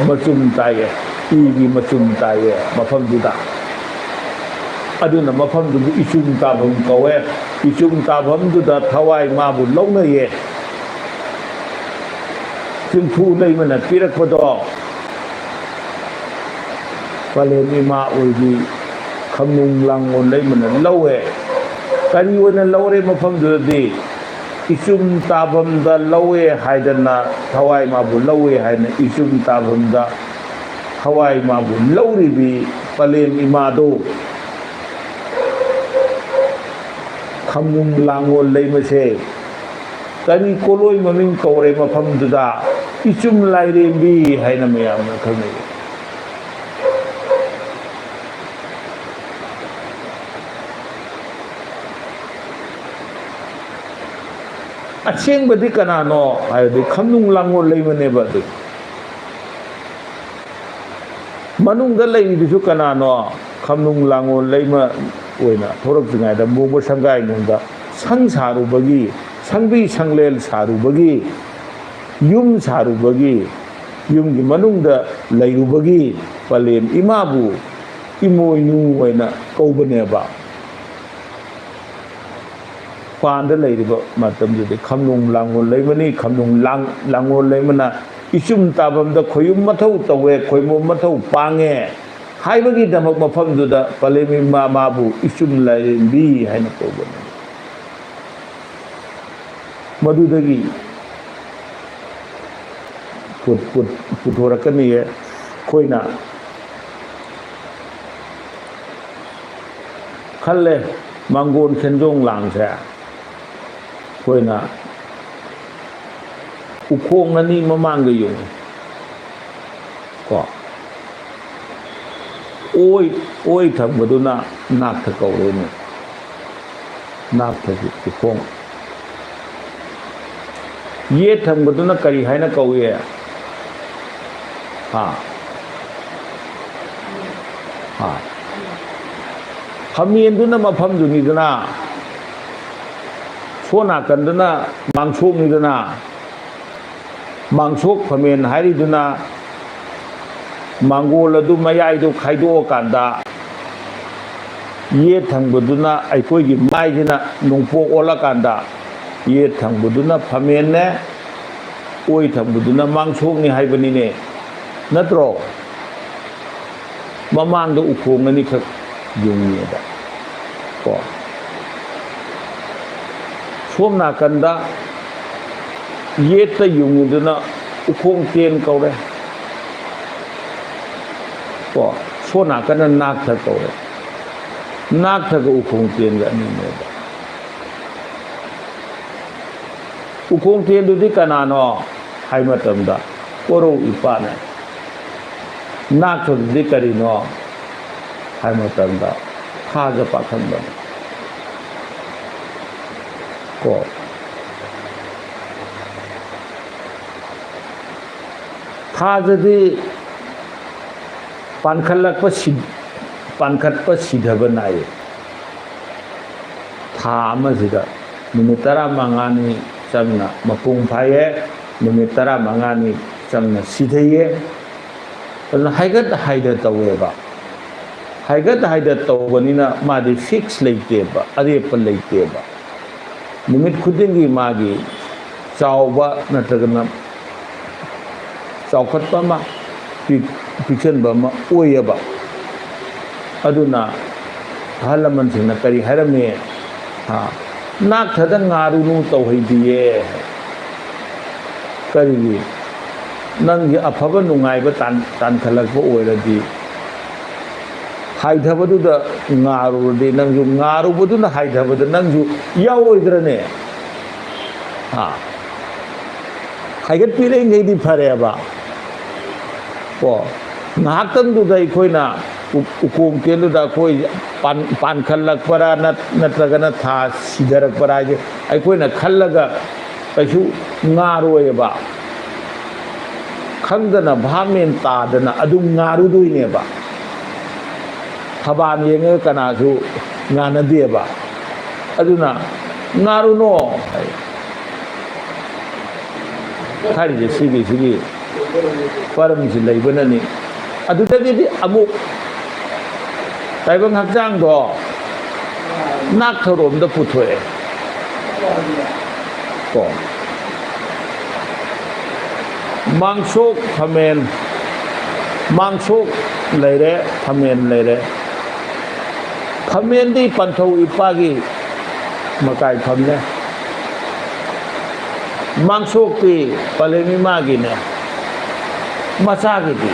ꯃꯆꯨꯝ ꯇꯥꯏꯌꯦ, ꯏꯒꯤ ꯃꯆꯨꯝ ꯇꯥꯏꯌꯦ ꯃꯐꯝꯗꯨꯗ꯫ ꯑꯗꯨꯅ ꯃꯐꯝꯗꯨꯕꯨ ꯏꯆꯨꯝ ꯇꯥꯐꯝ ꯀꯧꯋꯦ꯫ ꯏꯆꯨꯝ ꯇꯥꯐꯝꯗꯨꯗ ꯊꯋꯥꯏ ꯃꯥꯕꯨ ꯂꯧꯅꯩꯌꯦ꯫ ꯆꯤꯡꯐꯨ ꯂꯩꯃꯅ ꯄꯤꯔꯛꯄꯗꯣ ꯄꯂꯦꯝ ꯏꯃꯥ ꯑꯣꯏꯕꯤ ꯈꯝꯅꯨꯡ ꯂꯥꯡꯒꯣꯜ ꯂꯩꯃꯅ ꯂꯧꯋꯦ꯫ ꯀꯔꯤ ꯑꯣꯏꯅ ꯂꯧꯔꯦ ꯃꯐꯝꯗꯨꯗꯗꯤ? ꯏꯆꯨꯝ ꯇꯥꯐꯝꯗ ꯂꯧꯋꯦ ꯍꯥꯏꯗꯅ, ꯊꯋꯥꯏ ꯃꯥꯕꯨ ꯂꯧꯋꯦ ꯍꯥꯏꯅ ꯏꯆꯨꯝ ꯇꯥꯐꯝꯗ ꯊꯋꯥꯏ ꯃꯥꯕꯨ ꯂꯧꯔꯤꯕꯤ ꯄꯂꯦꯝ ꯏꯃꯥꯗꯣ ꯈꯝꯅꯨꯡ ꯂꯥꯡꯒꯣꯜ ꯂꯩꯃꯁꯦ ꯀꯔꯤ ꯀꯣꯂꯣꯏ ꯃꯃꯤꯡ ꯀꯧꯔꯦ ꯃꯐꯝꯗꯨꯗ? ꯏꯆꯨꯝ ꯂꯥꯏꯔꯦꯝꯕꯤ ꯍꯥꯏꯅ ꯃꯌꯥꯝꯅ ꯈꯪꯅꯩ꯫ ꯑꯁꯦꯡꯕꯗꯤ ꯀꯅꯥꯅꯣ ꯍꯥꯏꯔꯗꯤ ꯈꯝꯅꯨꯡ ꯂꯥꯡꯒꯣꯜ ꯂꯩꯃꯅꯦꯕ꯫ ꯑꯗꯨ ꯃꯅꯨꯡꯗ ꯂꯩꯔꯤꯗꯨꯁꯨ ꯀꯅꯥꯅꯣ? ꯈꯝꯅꯨꯡ ꯂꯥꯡꯒꯣꯜ ꯂꯩꯃ ꯑꯣꯏꯅ ꯊꯣꯛꯂꯛꯇ꯭ꯔꯤꯉꯩꯗ ꯃꯣꯡꯕ ꯁꯪꯒꯥꯏ ꯅꯨꯡꯗ ꯁꯪ ꯁꯥꯔꯨꯕꯒꯤ, ꯁꯪꯕꯤ ꯁꯪꯂꯦꯟ ꯁꯥꯔꯨꯕꯒꯤ, ꯌꯨꯝ ꯁꯥꯔꯨꯕꯒꯤ, ꯌꯨꯝꯒꯤ ꯃꯅꯨꯡꯗ ꯂꯩꯔꯨꯕꯒꯤ ꯄꯂꯦꯝ ꯏꯃꯥꯕꯨ ꯏꯃꯣꯏꯅꯨ ꯑꯣꯏꯅ ꯀꯧꯕꯅꯦꯕ꯫ ꯄꯥꯟꯗ ꯂꯩꯔꯤꯕ ꯃꯇꯝꯗꯨꯗꯤ ꯈꯝꯅꯨꯡ ꯂꯥꯡꯒꯣꯜ ꯂꯩꯃꯅꯤ꯫ ꯈꯝꯅꯨꯡ ꯂꯥꯡ-, ꯂꯥꯡꯒꯣꯜ ꯂꯩꯃꯅ ꯏꯆꯨꯝ ꯇꯥꯐꯝꯗ ꯈꯣꯏꯌꯨꯝ ꯃꯊꯧ ꯇꯧꯋꯦ, ꯈꯣꯏꯃꯣꯝ ꯃꯊꯧ ꯄꯥꯡꯉꯦ ꯍꯥꯏꯕꯒꯤꯗꯃꯛ ꯃꯐꯝꯗꯨꯗ ꯄꯂꯦꯝ ꯏꯃꯥ ꯃꯥꯕꯨ ꯏꯆꯨꯝ ꯂꯥꯏꯔꯦꯝꯕꯤ ꯍꯥꯏꯅ ꯀꯧꯕꯅꯤ꯫ ꯃꯗꯨꯗꯒꯤ ꯄꯨ-, ꯄꯨ-, ꯄꯨꯊꯣꯔꯛꯀꯅꯤꯌꯦ꯫ ꯑꯩꯈꯣꯏꯅ ꯈꯜꯂꯦ, ꯃꯥꯡꯒꯣꯟ ꯈꯦꯟꯖꯣꯡ ꯂꯥꯡꯁꯦ ꯑꯩꯈꯣꯏꯅ ꯎꯈꯣꯡ ꯑꯅꯤ ꯃꯃꯥꯡꯗ ꯌꯨꯡꯉꯤ ꯀꯣ꯫ ꯑꯣꯏ, ꯑꯣꯏ ꯊꯪꯕꯗꯨꯅ ꯅꯥꯛꯊ ꯀꯧꯔꯦꯅꯦ꯫ ꯅꯥꯛꯊꯒꯤ ꯎꯈꯣꯡ꯫ ꯌꯦꯠ ꯊꯪꯕꯗꯨꯅ ꯀꯔꯤ ꯍꯥꯏꯅ ꯀꯧꯏ? ꯍꯥ? ꯍꯥ? ꯐꯝꯃꯦꯟꯗꯨꯅ ꯃꯐꯝꯗꯨꯅꯤꯗꯅ, ꯁꯣ ꯅꯥꯀꯟꯗꯅ ꯃꯥꯡꯁꯣꯛꯅꯤꯗꯅ, ꯃꯥꯡꯁꯣꯛ ꯐꯝꯃꯦꯟ ꯍꯥꯏꯔꯤꯗꯨꯅ ꯃꯥꯡꯒꯣꯜ ꯑꯗꯨ ꯃꯌꯥꯏꯗꯨ ꯈꯥꯏꯗꯣꯛꯑꯀꯥꯟꯗ, ꯌꯦꯠ ꯊꯪꯕꯗꯨꯅ ꯑꯩꯈꯣꯏꯒꯤ ꯃꯥꯏꯁꯤꯅ ꯅꯣꯡꯄꯣꯛ ꯑꯣꯜꯂꯀꯥꯟꯗ, ꯌꯦꯠ ꯊꯪꯕꯗꯨꯅ ꯐꯝꯃꯦꯟꯅꯦ, ꯑꯣꯏ ꯊꯪꯕꯗꯨꯅ ꯃꯥꯡꯁꯣꯛꯅꯤ ꯍꯥꯏꯕꯅꯤꯅꯦ, ꯅꯠꯇ꯭ꯔꯣ? ꯃꯃꯥꯡꯗ ꯎꯈꯣꯡ ꯑꯅꯤꯈꯛ ꯌꯨꯡꯉꯦꯕ ꯀꯣ꯫ ꯁꯣꯝ ꯅꯥꯀꯟꯗ ꯌꯦꯠꯇ ꯌꯨꯡꯉꯤꯗꯨꯅ ꯎꯈꯣꯡ ꯇꯦꯟ ꯀꯧꯔꯦ ꯀꯣ꯫ ꯁꯣꯝ ꯅꯥꯀꯟꯗ ꯅꯥꯛꯊ ꯀꯧꯔꯦ꯫ ꯅꯥꯛꯊꯒ ꯎꯈꯣꯡ ꯇꯦꯟꯒ ꯑꯅꯤꯅꯦꯕ꯫ ꯎꯈꯣꯡ ꯇꯦꯟꯗꯨꯗꯤ ꯀꯅꯥꯅꯣ ꯍꯥꯏ ꯃꯇꯝꯗ ꯀꯣꯔꯧ ꯏꯄꯥꯅꯦ꯫ ꯅꯥꯛꯊꯗꯨꯗꯤ ꯀꯔꯤꯅꯣ ꯍꯥꯏ ꯃꯇꯝꯗ ꯊꯥꯖ ꯄꯥꯈꯪꯕꯅꯦ꯫ ꯀꯣ꯫ ꯊꯥꯖꯗꯤ ꯄꯥꯟꯈꯠꯂꯛꯄ ꯁꯤ-, ꯄꯥꯟꯈꯠꯄ ꯁꯤꯊꯕ ꯅꯥꯏꯌꯦ꯫ ꯊꯥ ꯑꯃꯁꯤꯗ ꯅꯨꯃꯤꯠ ꯇꯔꯥꯃꯉꯥꯅꯤ ꯆꯪꯅ ꯃꯄꯨꯡ ꯐꯥꯏꯌꯦ, ꯅꯨꯃꯤꯠ ꯇꯔꯥꯃꯉꯥꯅꯤ ꯆꯪꯅ ꯁꯤꯊꯩꯌꯦ꯫ ꯑꯗꯨꯅ ꯍꯥꯏꯒꯠ ꯍꯥꯏꯗ ꯇꯧꯋꯦꯕ꯫ ꯍꯥꯏꯒꯠ ꯍꯥꯏꯗ ꯇꯧꯕꯅꯤꯅ ꯃꯥꯗꯤ fix ꯂꯩꯇꯦꯕ, ꯑꯔꯦꯞꯄ ꯂꯩꯇꯦꯕ꯫ ꯅꯨꯃꯤꯠ ꯈꯨꯗꯤꯡꯒꯤ ꯃꯥꯒꯤ ꯆꯥꯎꯕ ꯅꯠꯇ꯭ꯔꯒꯅ ꯆꯥꯎꯈꯠꯄ ꯑꯃ, ꯄꯤꯛ-, ꯄꯤꯛꯁꯟꯕ ꯑꯃ ꯑꯣꯏꯌꯦꯕ꯫ ꯑꯗꯨꯅ ꯑꯍꯜ ꯂꯃꯟꯁꯤꯡꯅ ꯀꯔꯤ ꯍꯥꯏꯔꯝꯃꯤ? ꯍꯥ? "ꯅꯥꯛꯊꯗ ꯉꯥꯔꯨꯅꯨ ꯇꯧꯍꯩꯗꯤꯌꯦ"꯫ ꯀꯔꯤꯒꯤ? ꯅꯪꯒꯤ ꯑꯐꯕ ꯅꯨꯡꯉꯥꯏꯕ ꯇꯥꯟ-, ꯇꯥꯟꯈꯠꯂꯛꯄ ꯑꯣꯏꯔꯗꯤ, ꯍꯥꯏꯊꯕꯗꯨꯗ ꯉꯥꯔꯨꯔꯗꯤ ꯅꯪꯁꯨ, ꯉꯥꯔꯨꯕꯗꯨꯅ ꯍꯥꯏꯊꯕꯗ ꯅꯪꯁꯨ ꯌꯥꯎꯔꯣꯏꯗ꯭ꯔꯅꯦ? ꯍꯥ? ꯍꯥꯏꯒꯠꯄꯤꯔꯛꯏꯉꯩꯗꯤ ꯐꯔꯦꯕ꯫ ꯀꯣ, ꯉꯥꯏꯍꯥꯛꯇꯪꯗꯨꯗ ꯑꯩꯈꯣꯏꯅ ꯎ-, ꯎꯈꯣꯡ ꯇꯦꯟꯗꯨꯗ ꯑꯩꯈꯣꯏ ꯄꯥꯟ-, ꯄꯥꯟꯈꯠꯂꯛꯄꯔꯥ ꯅꯠ-, ꯅꯠꯇ꯭ꯔꯒꯅ ꯊꯥ ꯁꯤꯊꯔꯛꯄꯔꯥ ꯍꯥꯏꯁꯦ ꯑꯩꯈꯣꯏꯅ ꯈꯜꯂꯒ ꯀꯩꯁꯨ ꯉꯥꯔꯣꯏꯕ꯫ ꯈꯪꯗꯅ ꯚꯥꯞ ꯃꯦꯟ ꯇꯥꯗꯅ ꯑꯗꯨꯝ ꯉꯥꯔꯨꯗꯣꯏꯅꯦꯕ꯫ ꯊꯕꯥꯜ ꯌꯦꯡꯉꯒ ꯀꯅꯥꯁꯨ ꯉꯥꯅꯗꯦꯕ꯫ ꯑꯗꯨꯅ ꯉꯥꯔꯨꯅꯣ ꯍꯥꯏ꯫ ꯍꯥꯏꯔꯤꯁꯦ ꯁꯤꯒꯤ, ꯁꯤꯒꯤ ꯄꯔꯝꯁꯤ ꯂꯩꯕꯅꯅꯤ꯫ ꯑꯗꯨꯗꯒꯤꯗꯤ ꯑꯃꯨꯛ ꯇꯥꯏꯕꯪ ꯍꯛꯆꯥꯡꯗꯣ ꯅꯥꯛꯊꯔꯣꯝꯗ ꯄꯨꯊꯣꯛꯑꯦ꯫ ꯀꯣ꯫ ꯃꯥꯡꯁꯣꯛ ꯐꯝꯃꯦꯟ, ꯃꯥꯡꯁꯣꯛ ꯂꯩꯔꯦ, ꯐꯝꯃꯦꯟ ꯂꯩꯔꯦ꯫ ꯐꯝꯃꯦꯟꯗꯤ ꯄꯟꯊꯧ ꯏꯄꯥꯒꯤ ꯃꯀꯥꯏ ꯐꯝꯅꯦ꯫ ꯃꯥꯡꯁꯣꯛꯇꯤ ꯄꯂꯦꯝ ꯏꯃꯥꯒꯤꯅꯦ꯫ ꯃꯆꯥꯒꯤꯗꯤ?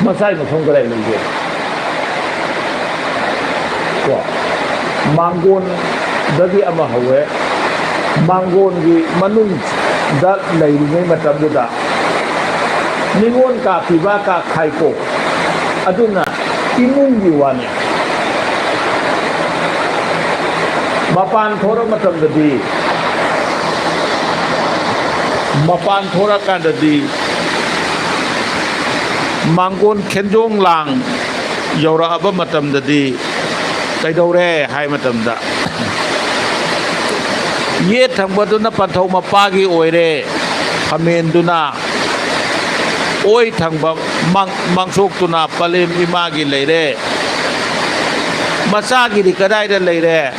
ꯃꯆꯥꯒꯤ ꯃꯐꯝ ꯀꯗꯥꯏ ꯂꯩꯒꯦ? ꯀꯣ, ꯃꯥꯡꯒꯣꯟꯗꯒꯤ ꯑꯃ ꯍꯧꯋꯦ꯫ ꯃꯥꯡꯒꯣꯟꯒꯤ ꯃꯅꯨꯡꯗ ꯂꯩꯔꯤꯉꯩ ꯃꯇꯝꯗꯨꯗ ꯅꯤꯉꯣꯜ ꯀꯥ ꯄꯤꯕ ꯀꯥ ꯈꯥꯏꯀꯣ, ꯑꯗꯨꯅ ꯏꯃꯨꯡꯒꯤ ꯋꯥꯅꯤ꯫ ꯃꯄꯥꯟ ꯊꯣꯔꯛ ꯃꯇꯝꯗꯗꯤ, ꯃꯄꯥꯟ ꯊꯣꯔꯛꯀꯥꯟꯗꯗꯤ ꯃꯥꯡꯒꯣꯟ ꯈꯦꯟꯖꯣꯡ ꯂꯥꯡ ꯌꯧꯔꯛꯑꯕ ꯃꯇꯝꯗꯗꯤ ꯀꯩꯗꯧꯔꯦ ꯍꯥꯏ ꯃꯇꯝꯗ, ꯌꯦꯠ ꯊꯪꯕꯗꯨꯅ ꯄꯟꯊꯧ ꯃꯄꯥꯒꯤ ꯑꯣꯏꯔꯦ, ꯐꯝꯃꯦꯟꯗꯨꯅ ꯑꯣꯏ ꯊꯪꯕ ꯃꯥꯡ-, ꯃꯥꯡꯁꯣꯛꯇꯨꯅ ꯄꯂꯦꯝ ꯏꯃꯥꯒꯤ ꯂꯩꯔꯦ꯫ ꯃꯆꯥꯒꯤꯗꯤ ꯀꯗꯥꯏꯗ ꯂꯩꯔꯦ?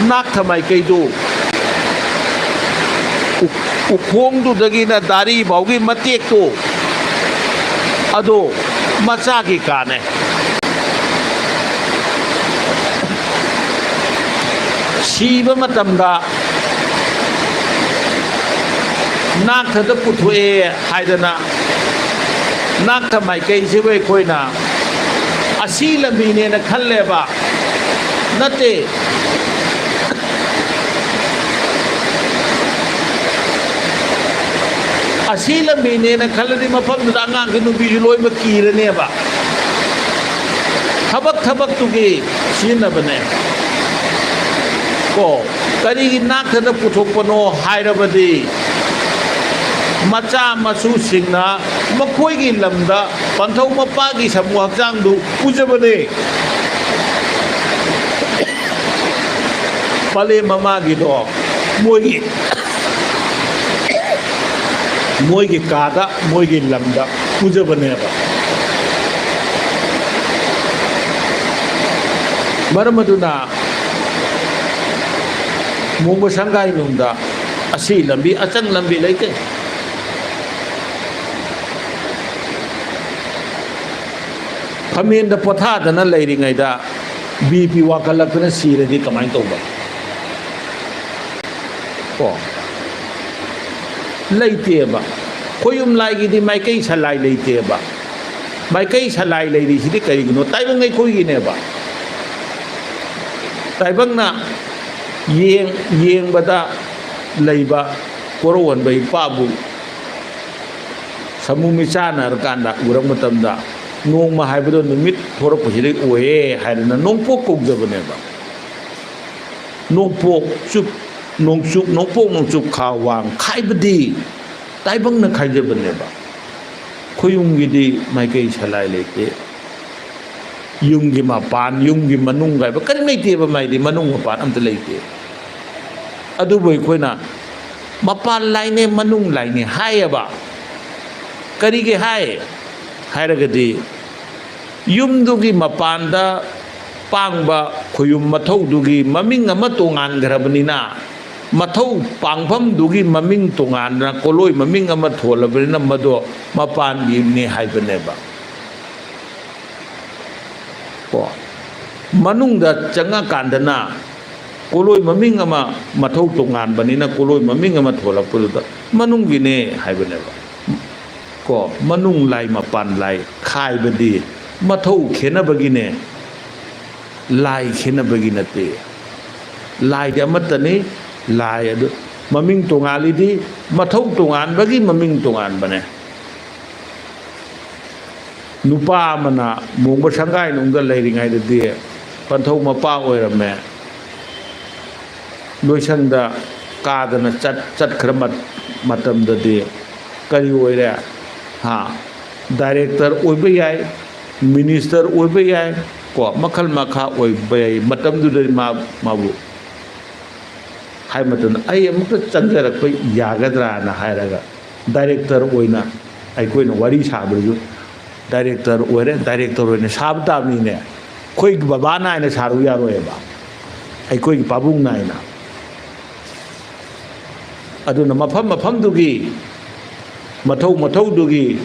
ꯅꯥꯛꯊ ꯃꯥꯏꯀꯩꯗꯨ, ꯎ-, ꯎꯈꯣꯡꯗꯨꯗꯒꯤꯅ ꯗꯥꯔꯤ ꯐꯥꯎꯒꯤ ꯃꯇꯦꯛꯇꯨ, ꯑꯗꯨ ꯃꯆꯥꯒꯤ ꯀꯥꯅꯦ꯫ ꯁꯤꯕ ꯃꯇꯝꯗ ꯅꯥꯛꯊꯗ ꯄꯨꯊꯣꯛꯑꯦ ꯍꯥꯏꯗꯅ, ꯅꯥꯛꯊ ꯃꯥꯏꯀꯩꯁꯤꯕꯨ ꯑꯩꯈꯣꯏꯅ ꯑꯁꯤ ꯂꯝꯕꯤꯅꯦꯅ ꯈꯜꯂꯦꯕ? ꯅꯠꯇꯦ꯫ ꯑꯁꯤ ꯂꯝꯕꯤꯅꯦꯅ ꯈꯜꯂꯗꯤ ꯃꯐꯝꯗꯨꯗ ꯑꯉꯥꯡꯁꯨ ꯅꯨꯄꯤꯁꯨ ꯂꯣꯏꯅꯃꯛ ꯀꯤꯔꯅꯦꯕ꯫ ꯊꯕꯛ ꯊꯕꯛꯇꯨꯒꯤ ꯁꯤꯖꯤꯟꯅꯕꯅꯦ꯫ ꯀꯣ, ꯀꯔꯤꯒꯤ ꯅꯥꯛꯇꯗ ꯄꯨꯊꯣꯛꯄꯅꯣ ꯍꯥꯏꯔꯕꯗꯤ, ꯃꯆꯥ ꯃꯁꯨꯁꯤꯡꯅ ꯃꯈꯣꯏꯒꯤ ꯂꯝꯗ ꯄꯟꯊꯧ ꯃꯄꯥꯒꯤ ꯁꯥꯃꯨ ꯍꯛꯆꯥꯡꯗꯨ ꯄꯨꯖꯕꯅꯦ꯫ ꯄꯂꯦꯝ ꯃꯃꯥꯒꯤꯗꯣ ꯃꯣꯏꯒꯤ, ꯃꯣꯏꯒꯤ ꯀꯥꯗ, ꯃꯣꯏꯒꯤ ꯂꯝꯗ ꯄꯨꯖꯕꯅꯦꯕ꯫ ꯃꯔꯝ ꯑꯗꯨꯅ ꯃꯣꯡꯕ ꯁꯪꯒꯥꯏ ꯅꯨꯡꯗ ꯑꯁꯤ ꯂꯝꯕꯤ, ꯑꯆꯪ ꯂꯝꯕꯤ ꯂꯩꯇꯦ꯫ ꯐꯝꯃꯦꯟꯗ ꯄꯣꯊꯥꯗꯅ ꯂꯩꯔꯤꯉꯩꯗ ꯕꯤ ꯄꯤ ꯋꯥꯡꯈꯠꯂꯛꯇꯅ ꯁꯤꯔꯗꯤ ꯀꯃꯥꯏꯅ ꯇꯧꯕ? ꯀꯣ, ꯂꯩꯇꯦꯕ꯫ ꯈꯣꯌꯨꯝ ꯂꯥꯏꯒꯤꯗꯤ ꯃꯥꯏꯀꯩ ꯁꯂꯥꯏ ꯂꯩꯇꯦꯕ꯫ ꯃꯥꯏꯀꯩ ꯁꯂꯥꯏ ꯂꯩꯔꯤꯁꯤꯗꯤ ꯀꯔꯤꯒꯤꯅꯣ? ꯇꯥꯏꯕꯪ ꯑꯩꯈꯣꯏꯒꯤꯅꯦꯕ꯫ ꯇꯥꯏꯕꯪꯅ ꯌꯦꯡ-, ꯌꯦꯡꯕꯗ ꯂꯩꯕ ꯀꯣꯔꯧꯍꯟꯕ ꯏꯄꯥꯕꯨ ꯁꯃꯨ ꯃꯤꯠꯆꯥꯟꯅꯔꯀꯥꯟꯗ ꯎꯔꯛ ꯃꯇꯝꯗ, ꯅꯣꯡꯃ ꯍꯥꯏꯕꯗꯣ ꯅꯨꯃꯤꯠ ꯊꯣꯔꯛꯄꯁꯤꯗꯩ ꯑꯣꯏꯌꯦ ꯍꯥꯏꯗꯅ ꯅꯣꯡꯄꯣꯛ ꯀꯧꯖꯕꯅꯦꯕ꯫ ꯅꯣꯡꯄꯣꯛ ꯆꯨꯞ, ꯅꯣꯡꯆꯨꯞ, ꯅꯣꯡꯄꯣꯛ ꯅꯣꯡꯆꯨꯞ ꯈꯥ ꯋꯥꯡ ꯈꯥꯏꯕꯗꯤ ꯇꯥꯏꯕꯪꯅ ꯈꯥꯏꯖꯕꯅꯦꯕ꯫ ꯈꯣꯌꯨꯝꯒꯤꯗꯤ ꯃꯥꯏꯀꯩ ꯁꯂꯥꯏ ꯂꯩꯇꯦ꯫ ꯌꯨꯝꯒꯤ ꯃꯄꯥꯟ, ꯌꯨꯝꯒꯤ ꯃꯅꯨꯡ ꯍꯥꯏꯕ ꯀꯔꯤꯝ ꯂꯩꯇꯦꯕ, ꯃꯥꯏꯗꯤ ꯃꯅꯨꯡ ꯃꯄꯥꯟ ꯑꯝꯇ ꯂꯩꯇꯦ꯫ ꯑꯗꯨꯕꯨ ꯑꯩꯈꯣꯏꯅ ꯃꯄꯥꯟ ꯂꯥꯏꯅꯦ, ꯃꯅꯨꯡ ꯂꯥꯏꯅꯦ ꯍꯥꯏꯌꯦꯕ꯫ ꯀꯔꯤꯒꯤ ꯍꯥꯏ ꯍꯥꯏꯔꯒꯗꯤ, ꯌꯨꯝꯗꯨꯒꯤ ꯃꯄꯥꯟꯗ ꯄꯥꯡꯕ ꯈꯣꯌꯨꯝ ꯃꯊꯧꯗꯨꯒꯤ ꯃꯃꯤꯡ ꯑꯃ ꯇꯣꯉꯥꯟꯈ꯭ꯔꯕꯅꯤꯅ, ꯃꯊꯧ ꯄꯥꯡꯐꯝꯗꯨꯒꯤ ꯃꯃꯤꯡ ꯇꯣꯉꯥꯟꯅ ꯀꯣꯂꯣꯏ ꯃꯃꯤꯡ ꯑꯃ ꯊꯣꯜꯂꯕꯅꯤꯅ, ꯃꯗꯣ ꯃꯄꯥꯟꯒꯤꯅꯦ ꯍꯥꯏꯕꯅꯦꯕ꯫ ꯀꯣ, ꯃꯅꯨꯡꯗ ꯆꯪꯉꯀꯥꯟꯗꯅ ꯀꯣꯂꯣꯏ ꯃꯃꯤꯡ ꯑꯃ, ꯃꯊꯧ ꯇꯣꯉꯥꯟꯕꯅꯤꯅ ꯀꯣꯂꯣꯏ ꯃꯃꯤꯡ ꯑꯃ ꯊꯣꯂꯛꯄꯗꯨꯗ ꯃꯅꯨꯡꯒꯤꯅꯦ ꯍꯥꯏꯕꯅꯦꯕ꯫ ꯀꯣ, ꯃꯅꯨꯡ ꯂꯥꯏ ꯃꯄꯥꯟ ꯂꯥꯏ ꯈꯥꯏꯕꯗꯤ ꯃꯊꯧ ꯈꯦꯠꯅꯕꯒꯤꯅꯦ, ꯂꯥꯏ ꯈꯦꯠꯅꯕꯒꯤ ꯅꯠꯇꯦ꯫ ꯂꯥꯏꯗꯤ ꯑꯃꯠꯇꯅꯤ, ꯂꯥꯏ ꯑꯗꯨ ꯃꯃꯤꯡ ꯇꯣꯉꯥꯜꯂꯤꯗꯤ ꯃꯊꯧ ꯇꯣꯉꯥꯟꯕꯒꯤ ꯃꯃꯤꯡ ꯇꯣꯉꯥꯟꯕꯅꯦ꯫ ꯅꯨꯄꯥ ꯑꯃꯅ ꯃꯣꯡꯕ ꯁꯪꯒꯥꯏ ꯅꯨꯡꯗ ꯂꯩꯔꯤꯉꯩꯗꯗꯤ ꯄꯟꯊꯧ ꯃꯄꯥ ꯑꯣꯏꯔꯝꯃꯦ꯫ ꯂꯣꯏꯁꯪꯗ ꯀꯥꯗꯅ ꯆꯠ-, ꯆꯠꯈ꯭ꯔ ꯃꯠ-, ꯃꯇꯝꯗꯗꯤ ꯀꯔꯤ ꯑꯣꯏꯔꯦ? ꯍꯥ? ꯗꯥꯏꯔꯦꯛꯇꯔ ꯑꯣꯏꯕ ꯌꯥꯏ, ꯃꯤꯅꯤꯁꯇꯔ ꯑꯣꯏꯕ ꯌꯥꯏ, ꯀꯣ, ꯃꯈꯜ ꯃꯈꯥ ꯑꯣꯏꯕ ꯌꯥꯏ꯫ ꯃꯇꯝꯗꯨꯗꯗꯤ ꯃꯥ-, ꯃꯥꯕꯨ ꯍꯥꯏ ꯃꯇꯝꯗ, "ꯑꯩ ꯑꯃꯨꯛꯇ ꯆꯪꯖꯔꯛꯄ ꯌꯥꯒꯗ꯭ꯔꯥꯅ?" ꯍꯥꯏꯔꯒ ꯗꯥꯏꯔꯦꯛꯇꯔ ꯑꯣꯏꯅ ꯑꯩꯈꯣꯏꯅ ꯋꯥꯔꯤ ꯁꯥꯕꯗꯁꯨ ꯗꯥꯏꯔꯦꯛꯇꯔ ꯑꯣꯏꯔꯦ, ꯗꯥꯏꯔꯦꯛꯇꯔ ꯑꯣꯏꯅ ꯁꯥꯕ ꯇꯥꯕꯅꯤꯅꯦ꯫ ꯑꯩꯈꯣꯏꯒꯤ ꯕꯕꯥ ꯅꯥꯏꯅ ꯁꯥꯔꯨ ꯌꯥꯔꯣꯏꯕ, ꯑꯩꯈꯣꯏꯒꯤ ꯄꯥꯕꯨꯡ ꯅꯥꯏꯅ꯫ ꯑꯗꯨꯅ ꯃꯐꯝ ꯃꯐꯝꯗꯨꯒꯤ ꯃꯊꯧ ꯃꯊꯧꯗꯨꯒꯤ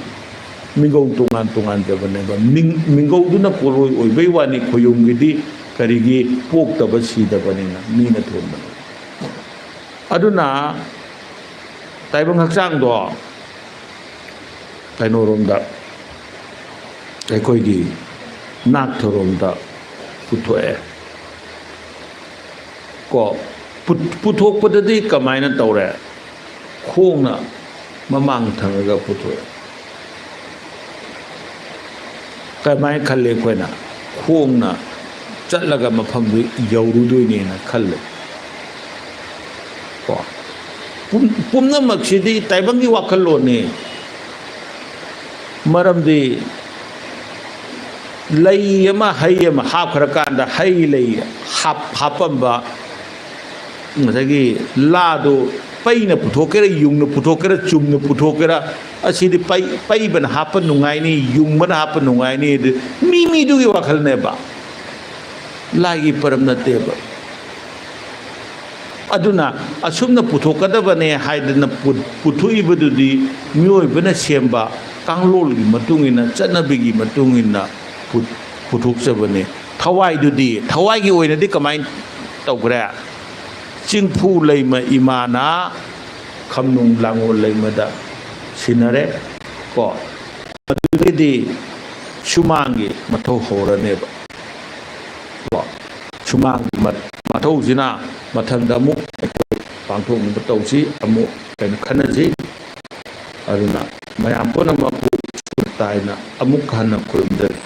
ꯃꯤꯡꯒꯧ ꯇꯣꯉꯥꯟ ꯇꯣꯉꯥꯟꯖꯕꯅꯦꯕ꯫ ꯃꯤꯡ-, ꯃꯤꯡꯒꯧꯗꯨꯅ ꯄꯣꯠꯂꯣꯏ ꯑꯣꯏꯕꯩ ꯋꯥꯅꯤ, ꯈꯣꯌꯨꯝꯒꯤꯗꯤ ꯀꯔꯤꯒꯤ ꯄꯣꯛꯇꯕ ꯁꯤꯗꯕꯅꯤꯅ ꯃꯤꯅ ꯊꯣꯟꯕꯅꯤ꯫ ꯑꯗꯨꯅ ꯇꯥꯏꯕꯪ ꯍꯛꯆꯥꯡꯗꯣ ꯀꯩꯅꯣꯔꯣꯝꯗ, ꯑꯩꯈꯣꯏꯒꯤ ꯅꯥꯛꯊꯔꯣꯝꯗ ꯄꯨꯊꯣꯛꯑꯦ꯫ ꯀꯣ, ꯄꯨ-, ꯄꯨꯊꯣꯛꯄꯗꯗꯤ ꯀꯃꯥꯏꯅ ꯇꯧꯔꯦ? ꯈꯣꯡꯅ ꯃꯃꯥꯡ ꯊꯪꯉꯒ ꯄꯨꯊꯣꯛꯑꯦ꯫ ꯀꯃꯥꯏꯅ ꯈꯜꯂꯤ ꯑꯩꯈꯣꯏꯅ? ꯈꯣꯡꯅ ꯆꯠꯂꯒ ꯃꯐꯝꯗꯨ ꯌꯧꯔꯨꯗꯣꯏꯅꯦꯅ ꯈꯜꯂꯦ꯫ ꯀꯣ, ꯄꯨꯝ-, ꯄꯨꯝꯅꯃꯛꯁꯤꯗꯤ ꯇꯥꯏꯕꯪꯒꯤ ꯋꯥꯈꯜꯂꯣꯟꯅꯤ꯫ ꯃꯔꯝꯗꯤ ꯂꯩ ꯑꯃ, ꯍꯩ ꯑꯃ ꯍꯥꯞꯈ꯭ꯔꯀꯥꯟꯗ ꯍꯩ ꯂꯩ ꯍꯥꯞ-, ꯍꯥꯞꯄꯝꯕ ꯉꯁꯥꯏꯒꯤ ꯂꯥꯗꯣ ꯄꯩꯅ ꯄꯨꯊꯣꯛꯀꯦꯔꯥ, ꯌꯨꯡꯅ ꯄꯨꯊꯣꯛꯀꯦꯔꯥ, ꯆꯨꯝꯅ ꯄꯨꯊꯣꯛꯀꯦꯔꯥ, ꯑꯁꯤꯗꯤ ꯄꯩ-, ꯄꯩꯕꯅ ꯍꯥꯞꯄ ꯅꯨꯡꯉꯥꯏꯅꯤ, ꯌꯨꯡꯕꯅ ꯍꯥꯞꯄ ꯅꯨꯡꯉꯥꯏꯅꯤ, ꯑꯗꯨ ꯃꯤ ꯃꯤꯗꯨꯒꯤ ꯋꯥꯈꯜꯅꯦꯕ, ꯂꯥꯏꯒꯤ ꯄꯔꯝ ꯅꯠꯇꯦꯕ꯫ ꯑꯗꯨꯅ ꯑꯁꯨꯝꯅ ꯄꯨꯊꯣꯛꯀꯗꯕꯅꯦ ꯍꯥꯏꯗꯅ ꯄꯨ-, ꯄꯨꯊꯣꯛꯏꯕꯗꯨꯗꯤ ꯃꯤꯑꯣꯏꯕꯅ ꯁꯦꯝꯕ ꯀꯥꯡꯂꯣꯟꯒꯤ ꯃꯇꯨꯡ ꯏꯟꯅ, ꯆꯠꯅꯕꯤꯒꯤ ꯃꯇꯨꯡ ꯏꯟꯅ ꯄꯨ-, ꯄꯨꯊꯣꯛꯆꯕꯅꯦ꯫ ꯊꯋꯥꯏꯗꯨꯗꯤ, ꯊꯋꯥꯏꯒꯤ ꯑꯣꯏꯅꯗꯤ ꯀꯃꯥꯏꯅ ꯇꯧꯈ꯭ꯔꯦ? ꯆꯤꯡꯐꯨ ꯂꯩꯃ ꯏꯃꯥꯅ ꯈꯝꯅꯨꯡ ꯂꯥꯡꯒꯣꯜ ꯂꯩꯃꯗ ꯁꯤꯟꯅꯔꯦ꯫ ꯀꯣ, ꯑꯗꯨꯗꯒꯤꯗꯤ ꯁꯨꯃꯥꯡꯒꯤ ꯃꯊꯧ ꯍꯧꯔꯅꯦꯕ꯫ ꯀꯣ, ꯁꯨꯃꯥꯡꯒꯤ ꯃ-, ꯃꯊꯧꯁꯤꯅ ꯃꯊꯪꯗ ꯑꯃꯨꯛ ꯑꯩꯈꯣꯏ ꯄꯥꯡꯊꯣꯛꯅꯕ ꯇꯧꯁꯤ, ꯑꯃꯨꯛ ꯀꯩꯅꯣ ꯈꯟꯅꯁꯤ꯫ ꯑꯗꯨꯅ ꯃꯌꯥꯝ ꯄꯨꯝꯅꯃꯛꯄꯨ ꯁꯨꯔ ꯇꯥꯏꯅ ꯑꯃꯨꯛ ꯍꯟꯅ ꯈꯨꯔꯨꯝꯖꯔꯤ꯫